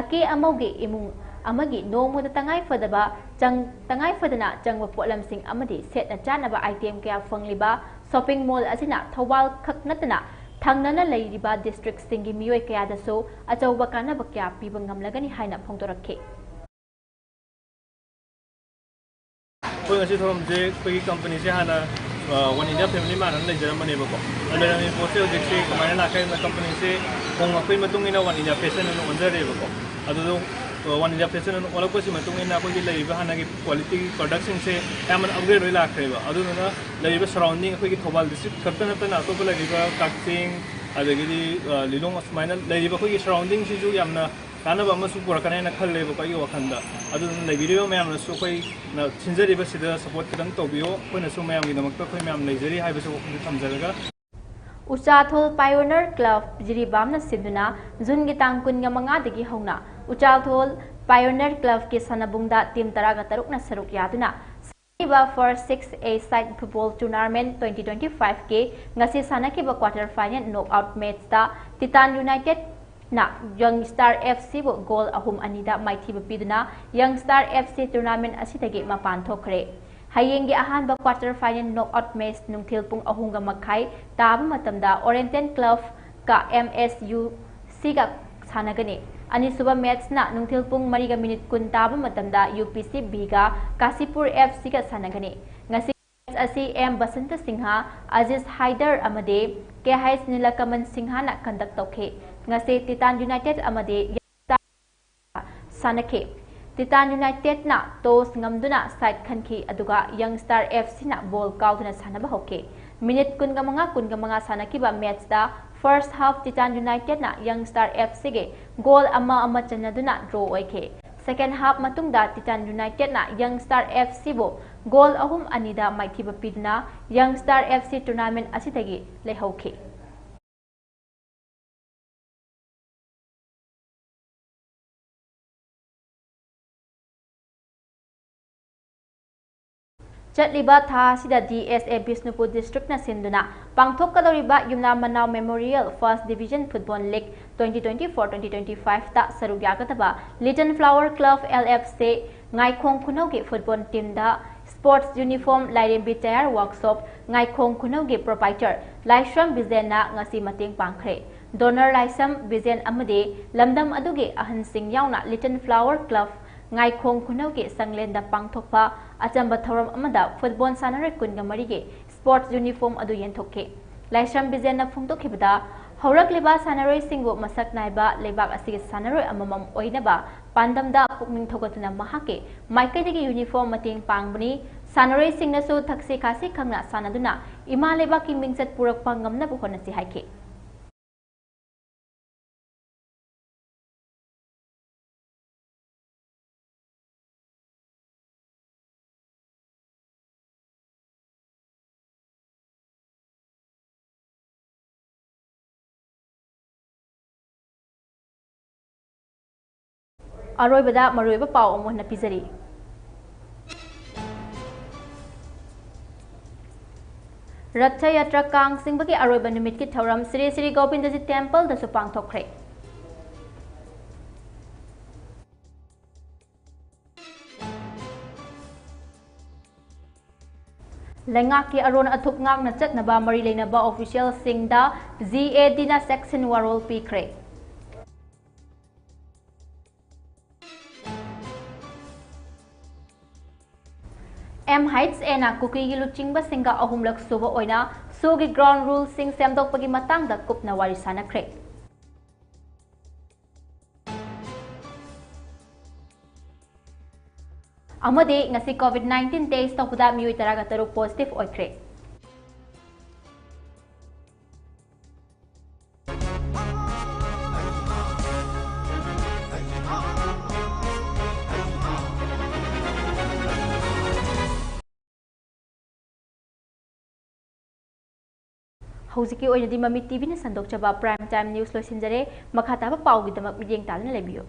ꯑꯀꯦ ꯑꯃꯧꯒꯤ ꯏꯃꯨꯡ ꯑꯃꯒꯤ ꯅꯣꯡꯃꯗ ꯇꯉꯥꯏ ꯐꯗꯕ ꯆꯪ-, ꯇꯉꯥꯏ ꯐꯗꯅ ꯆꯪꯕ ꯄꯣꯠꯂꯝꯁꯤꯡ ꯑꯃꯗꯤ ꯁꯦꯠꯅ ꯆꯥꯅꯕ item ꯀꯌꯥ ꯐꯪꯂꯤꯕ shopping mall ꯑꯁꯤꯅ ꯊꯧꯕꯥꯜ ꯈꯛ ꯅꯠꯇꯅ ꯊꯪꯅꯅ ꯂꯩꯔꯤꯕ district ꯁꯤꯡꯒꯤ ꯃꯤꯑꯣꯏ ꯀꯌꯥꯗꯁꯨ ꯑꯆꯧꯕ ꯀꯥꯟꯅꯕ ꯀꯌꯥ ꯄꯤꯕ ꯉꯝꯂꯒꯅꯤ ꯍꯥꯏꯅ ꯐꯣꯡꯗꯣꯔꯛꯈꯤ꯫ ꯑꯩꯈꯣꯏ ꯉꯁꯤ ꯊꯧꯔꯝꯁꯦ ꯑꯩꯈꯣꯏꯒꯤ company ꯁꯦ ꯍꯥꯟꯅ, ꯑ, One India Family Mart ꯑꯅ ꯂꯩꯖꯔꯝꯕꯅꯦꯕꯀꯣ꯫ ꯑꯗ ꯂꯩꯔꯝꯃꯤꯕ ꯄꯣꯠꯁꯦ ꯍꯧꯖꯤꯛꯁꯦ ꯀꯃꯥꯏꯅ ꯂꯥꯛꯀꯦ ꯍꯥꯏꯕꯗ, company ꯁꯦ ꯍꯣꯡꯂꯛꯄꯒꯤ ꯃꯇꯨꯡ ꯏꯟꯅ One India Fashion ꯑꯣꯏꯅ ꯑꯣꯟꯖꯔꯦꯕꯀꯣ꯫ ꯑꯗꯨꯗꯣ ꯋꯥꯟ ꯏꯟꯗꯤꯌꯥ ꯐꯦꯁꯟ ꯑꯣꯜꯂꯛꯄꯁꯤ ꯃꯇꯨꯡ ꯏꯟꯅ ꯑꯩꯈꯣꯏꯒꯤ ꯂꯩꯔꯤꯕ ꯍꯥꯟꯅꯒꯤ ꯀ꯭ꯋꯥꯂꯤꯇꯤꯒꯤ ꯄ꯭ꯔꯗꯛꯁꯤꯡꯁꯦ ꯑꯌꯥꯝꯕꯅ ꯑꯞꯒ꯭ꯔꯦꯗ ꯂꯣꯏ ꯂꯥꯛꯈ꯭ꯔꯦꯕ꯫ ꯑꯗꯨꯗꯨꯅ ꯂꯩꯔꯤꯕ ꯁꯔꯥꯎꯟꯗꯤꯡ, ꯑꯩꯈꯣꯏꯒꯤ ꯊꯧꯕꯥꯜ ꯗꯤꯁꯇ꯭ꯔꯤꯛ ꯈꯛꯇ ꯅꯠꯇꯅ ꯑꯇꯣꯞꯄ ꯂꯩꯔꯤꯕ ꯀꯛꯆꯤꯡ, ꯑꯗꯒꯤꯗꯤ ꯑ, ꯂꯤꯂꯣꯡ, ꯑꯁꯨꯃꯥꯏꯅ ꯂꯩꯔꯤꯕ ꯑꯩꯈꯣꯏꯒꯤ ꯁꯔꯥꯎꯟꯗꯤꯡꯁꯤꯁꯨ ꯌꯥꯝꯅ ꯀꯥꯟꯅꯕ ꯑꯃꯁꯨ ꯄꯨꯔꯛꯀꯅꯤ ꯍꯥꯏꯅ ꯈꯜꯂꯦꯕꯀꯣ ꯑꯩꯒꯤ ꯋꯥꯈꯜꯗ꯫ ꯑꯗꯨꯗꯨꯅ ꯂꯩꯕꯤꯔꯤꯕ ꯃꯌꯥꯝꯅꯁꯨ ꯑꯩꯈꯣꯏꯅ ꯁꯤꯟꯖꯔꯤꯕꯁꯤꯗ ꯁꯞꯄꯣꯔꯠ ꯈꯤꯇꯪ ꯇꯧꯕꯤꯌꯣ꯫ ꯑꯩꯈꯣꯏꯅꯁꯨ ꯃꯌꯥꯝꯒꯤꯗꯃꯛꯇ ꯑꯩꯈꯣꯏ ꯃꯌꯥꯝ ꯂꯩꯖꯔꯤ ꯍꯥꯏꯕꯁꯤ ꯋꯥꯐꯝꯁꯦ ꯊꯝꯖꯔꯒ, ꯎꯆꯥꯊꯣꯜ ꯄꯥꯏꯑꯣꯅꯤꯌꯔ ꯀ꯭ꯂꯕ ꯖꯤꯔꯤꯕꯥꯝꯅ ꯁꯤꯟꯗꯨꯅ ꯖꯨꯟꯒꯤ ꯇꯥꯡ ꯀꯨꯟꯒ ꯃꯉꯥꯗꯒꯤ ꯍꯧꯅ ꯎꯆꯥꯊꯣꯜ ꯄꯥꯏꯑꯣꯅꯤꯌꯔ ꯀ꯭ꯂꯕꯀꯤ ꯁꯥꯟꯅꯕꯨꯡꯗ ꯇꯤꯝ ꯇꯔꯥꯒ ꯇꯔꯨꯛꯅ ꯁꯔꯨꯛ ꯌꯥꯗꯨꯅ ꯁꯥꯟꯅꯈꯤꯕ first six a side football tournament twenty twenty ꯐꯥꯏꯚꯀꯤ ꯉꯁꯤ ꯁꯥꯟꯅꯈꯤꯕ ꯀ꯭ꯋꯥꯇꯔ ꯐꯥꯏꯅꯦꯜ ꯅꯣꯛ ꯑꯥꯎꯠ ꯃꯦꯠꯆꯇ ꯇꯤꯇꯥꯟ ꯌꯨꯅꯥꯏꯇꯦꯗꯅ ꯌꯪ ꯁ꯭ꯇꯥꯔ ꯑꯦꯐ ꯁꯤꯕꯨ ꯒꯣꯜ ꯑꯍꯨꯝ ꯑꯅꯤꯗ ꯃꯥꯏꯊꯤꯕ ꯄꯤꯗꯨꯅ ꯌꯪ ꯁ꯭ꯇꯥꯔ ꯑꯦꯐ ꯁꯤ ꯇꯨꯔꯅꯥꯃꯦꯟ ꯑꯁꯤꯗꯒꯤ ꯃꯄꯥꯟ ꯊꯣꯛꯈ꯭ꯔꯦ꯫ ꯍꯌꯦꯡꯒꯤ ꯑꯍꯥꯟꯕ quarter final knock out match ꯅꯨꯡꯊꯤꯜ ꯄꯨꯡ ꯑꯍꯨꯝꯒ ꯃꯈꯥꯏ ꯇꯥꯕ ꯃꯇꯝꯗ ꯑꯣꯔꯤꯌꯦꯟꯇꯦꯜ ꯀ꯭ꯂꯕꯀ ꯑꯦꯝ ꯑꯦꯁ ꯌꯨ ꯁꯤꯒ ꯁꯥꯟꯅꯒꯅꯤ꯫ ꯑꯅꯤꯁꯨꯕ ꯃꯦꯆꯅ ꯅꯨꯡꯊꯤꯜ ꯄꯨꯡ ꯃꯔꯤꯒ ꯃꯤꯅꯤꯠ ꯀꯨꯟ ꯇꯥꯕ ꯃꯇꯝꯗ ꯌꯨ ꯄꯤ ꯁꯤ ꯕꯤꯒ ꯀꯥꯁꯤꯄꯨꯔ ꯑꯦꯐ ꯁꯤꯒ ꯁꯥꯟꯅꯒꯅꯤ꯫ ꯉꯁꯤ ꯃꯦꯆ ꯑꯁꯤ ꯑꯦꯝ ꯕꯁꯟꯇ ꯁꯤꯡꯍ, ꯑꯖꯤꯖ ꯍꯥꯏꯗꯔ ꯑꯃꯗꯤ ꯀꯦ ꯍꯩꯆ ꯅꯤꯂꯀꯃꯟ ꯁꯤꯡꯍꯅ ꯀꯟꯗꯛ ꯇꯧꯈꯤ꯫ ꯉꯁꯤ ꯇꯤꯇꯥꯟ ꯌꯨꯅꯥꯏꯇꯦꯗ ꯑꯃꯗꯤ ꯁꯥꯟꯅꯈꯤ꯫ ꯇꯤꯇꯥꯟ ꯌꯨꯅꯥꯏꯇꯦꯗꯅ ꯇꯣꯁ ꯉꯝꯗꯨꯅ ꯁꯥꯏꯠ ꯈꯟꯈꯤ, ꯑꯗꯨꯒ ꯌꯪ ꯁ꯭ꯇꯥꯔ ꯑꯦꯐ ꯁꯤꯅ ꯕꯣꯜ ꯀꯥꯎꯗꯨꯅ ꯁꯥꯟꯅꯕ ꯍꯧꯈꯤ꯫ ꯃꯤꯅꯤꯠ ꯀꯨꯟꯒ ꯃꯉꯥ, ꯀꯨꯟꯒ ꯃꯉꯥ ꯁꯥꯟꯅꯈꯤꯕ ꯃꯦꯆꯇ ꯐꯥꯔꯁ ꯍꯥꯐ ꯇꯤꯇꯥꯟ ꯌꯨꯅꯥꯏꯇꯦꯗꯅ ꯌꯪ ꯁ꯭ꯇꯥꯔ ꯑꯦꯐ ꯁꯤꯒꯤ ꯒꯣꯜ ꯑꯃ ꯑꯃ ꯆꯟꯅꯗꯨꯅ ꯗ꯭ꯔꯣ ꯑꯣꯏꯈꯤ꯫ ꯁꯦꯀꯦꯟ ꯍꯥꯐ ꯃꯇꯨꯡꯗ ꯇꯤꯇꯥꯟ ꯌꯨꯅꯥꯏꯇꯦꯗꯅ ꯌꯪ ꯁ꯭ꯇꯥꯔ ꯑꯦꯐ ꯁꯤꯕꯨ ꯒꯣꯜ ꯑꯍꯨꯝ ꯑꯅꯤꯗ ꯃꯥꯏꯊꯤꯕ ꯄꯤꯗꯨꯅ ꯌꯪ ꯁ꯭ꯇꯥꯔ ꯑꯦꯐ ꯁꯤ ꯇꯨꯔꯅꯥꯃꯦꯟ ꯑꯁꯤꯗꯒꯤ ꯂꯩꯍꯧꯈꯤ꯫ ꯆꯠꯂꯤꯕ ꯊꯥ ꯑꯁꯤꯗ ꯗꯤ ꯑꯦꯁ ꯑꯦ ꯕꯤꯁꯅꯨꯄꯨꯔ ꯗꯤꯁꯇ꯭ꯔꯤꯛꯅ ꯁꯤꯟꯗꯨꯅ ꯄꯥꯡꯊꯣꯛꯀꯗꯧꯔꯤꯕ Yumnam Manao memorial first division football league twenty twenty four twenty twenty ꯐꯥꯏꯚꯇ ꯁꯔꯨꯛ ꯌꯥꯒꯗꯕ little flower club, L F C, Ngaikhong ꯈꯨꯅꯧꯒꯤ ꯐꯨꯠꯕꯣꯜ ꯇꯤꯝꯗ ꯁ꯭ꯄꯣꯔꯠꯁ ꯌꯨꯅꯤꯐꯣꯔꯝ ꯂꯥꯏꯔꯦꯝꯕꯤ ꯇꯌꯥꯔ ꯋꯥꯔꯛꯁꯣꯞ ꯉꯥꯏꯈꯣꯡ ꯈꯨꯅꯧꯒꯤ ꯄ꯭ꯔꯣꯄꯥꯏꯇꯔ ꯂꯥꯏꯁ꯭ꯔꯝ ꯕꯤꯖꯦꯟꯅ ꯉꯁꯤ ꯃꯇꯦꯡ ꯄꯥꯡꯈ꯭ꯔꯦ꯫ ꯗꯣꯅꯔ ꯂꯥꯏꯁ꯭ꯔꯝ ꯕꯤꯖꯦꯟ ꯑꯃꯗꯤ ꯂꯝꯗꯝ ꯑꯗꯨꯒꯤ ꯑꯍꯟꯁꯤꯡ ꯌꯥꯎꯅ ꯂꯤꯇꯜ ꯐ꯭ꯂꯥꯋꯔ ꯀ꯭ꯂꯕ ꯉꯥꯏꯈꯣꯡ ꯈꯨꯅꯧꯒꯤ ꯆꯥꯡꯂꯦꯟꯗ ꯄꯥꯡꯊꯣꯛꯄ ꯑꯆꯝꯕ ꯊꯧꯔꯝ ꯑꯃꯗ ꯐꯨꯠꯕꯣꯜ ꯁꯥꯟꯅꯔꯣꯏ ꯀꯨꯟꯒ ꯃꯔꯤꯒꯤ ꯁ꯭ꯄꯣꯔꯠꯁ ꯌꯨꯅꯤꯐꯣꯔꯝ ꯑꯗꯨ ꯌꯦꯟꯊꯣꯛꯈꯤ꯫ ꯂꯥꯏꯁ꯭ꯔꯝ ꯕꯤꯖꯦꯟꯅ ꯐꯣꯡꯗꯣꯛꯈꯤꯕꯗ, ꯍꯧꯔꯛꯂꯤꯕ ꯁꯥꯟꯅꯔꯣꯏꯁꯤꯡꯕꯨ ꯃꯁꯛ ꯅꯥꯏꯕ ꯂꯩꯕꯥꯛ ꯑꯁꯤꯒꯤ ꯁꯥꯟꯅꯔꯣꯏ ꯑꯃꯃꯝ ꯑꯣꯏꯅꯕ ꯄꯥꯟꯗꯝꯗ ꯄꯨꯛꯅꯤꯡ ꯊꯧꯒꯠꯇꯨꯅ ꯃꯍꯥꯛꯀꯤ ꯃꯥꯏꯀꯩꯗꯒꯤ uniform ꯃꯇꯦꯡ ꯄꯥꯡꯕꯅꯤ꯫ ꯁꯥꯟꯅꯔꯣꯏꯁꯤꯡꯅꯁꯨ ꯊꯛꯁꯤ ꯈꯥꯁꯤ ꯈꯪꯅ ꯁꯥꯟꯅꯗꯨꯅ ꯏꯃꯥ ꯂꯩꯕꯥꯛꯀꯤ ꯃꯤꯡꯆꯠ ꯄꯨꯔꯛꯄ ꯉꯝꯅꯕ ꯍꯣꯠꯅꯁꯤ ꯍꯥꯏꯈꯤ꯫ ꯑꯔꯣꯏꯕꯗ ꯃꯔꯨꯑꯣꯏꯕ ꯄꯥꯎ ꯑꯃꯨꯛ ꯍꯟꯅ ꯄꯤꯖꯔꯤ꯫ ꯔꯊ ꯌꯥꯇ꯭ꯔꯥ ꯀꯥꯡ ꯆꯤꯡꯕꯒꯤ ꯑꯔꯣꯏꯕ ꯅꯨꯃꯤꯠꯀꯤ ꯊꯧꯔꯝ ꯁ꯭ꯔꯤ ꯁ꯭ꯔꯤ ꯒꯣꯕꯤꯟꯗꯖꯤ temple ꯗꯁꯨ ꯄꯥꯡꯊꯣꯛꯈ꯭ꯔꯦ꯫ ꯂꯩꯉꯥꯛꯀꯤ ꯑꯔꯣꯟ ꯑꯊꯨꯞ ꯉꯥꯛꯅ ꯆꯠꯅꯕ ꯃꯔꯤ ꯂꯩꯅꯕ official ꯁꯤꯡꯗ G A D ꯅ ꯆꯦꯛꯁꯤꯟ ꯋꯥꯔꯣꯜ ꯄꯤꯈ꯭ꯔꯦ꯫ M H A ꯅ ꯀꯨꯀꯤꯒꯤ ꯂꯨꯆꯤꯡꯕꯁꯤꯡꯒ ꯑꯍꯨꯝꯂꯛ ꯁꯨꯕ ꯑꯣꯏꯅ SoO ꯒꯤ ground rule ꯁꯤꯡ ꯁꯦꯝꯗꯣꯛꯄꯒꯤ ꯃꯇꯥꯡꯗ ꯀꯨꯞꯅ ꯋꯥꯔꯤ ꯁꯥꯅꯈ꯭ꯔꯦ꯫ ꯑꯃꯗꯤ ꯉꯁꯤ COVID nineteen test ꯇꯧꯕꯗ ꯃꯤꯑꯣꯏ ꯇꯔꯥꯒ ꯇꯔꯨꯛ positive ꯑꯣꯏꯈ꯭ꯔꯦ꯫ ꯍꯧꯖꯤꯛꯀꯤ ꯑꯣꯏꯅꯗꯤ ꯃꯃꯤ TV ꯅ ꯁꯟꯗꯣꯛꯆꯕ Prime Time News ꯂꯣꯏꯁꯤꯟꯖꯔꯦ꯫ ꯃꯈꯥ ꯇꯥꯕ ꯄꯥꯎꯒꯤꯗꯃꯛ ꯃꯤꯠꯌꯦꯡ ꯇꯥꯗꯨꯅ ꯂꯩꯕꯤꯌꯨ꯫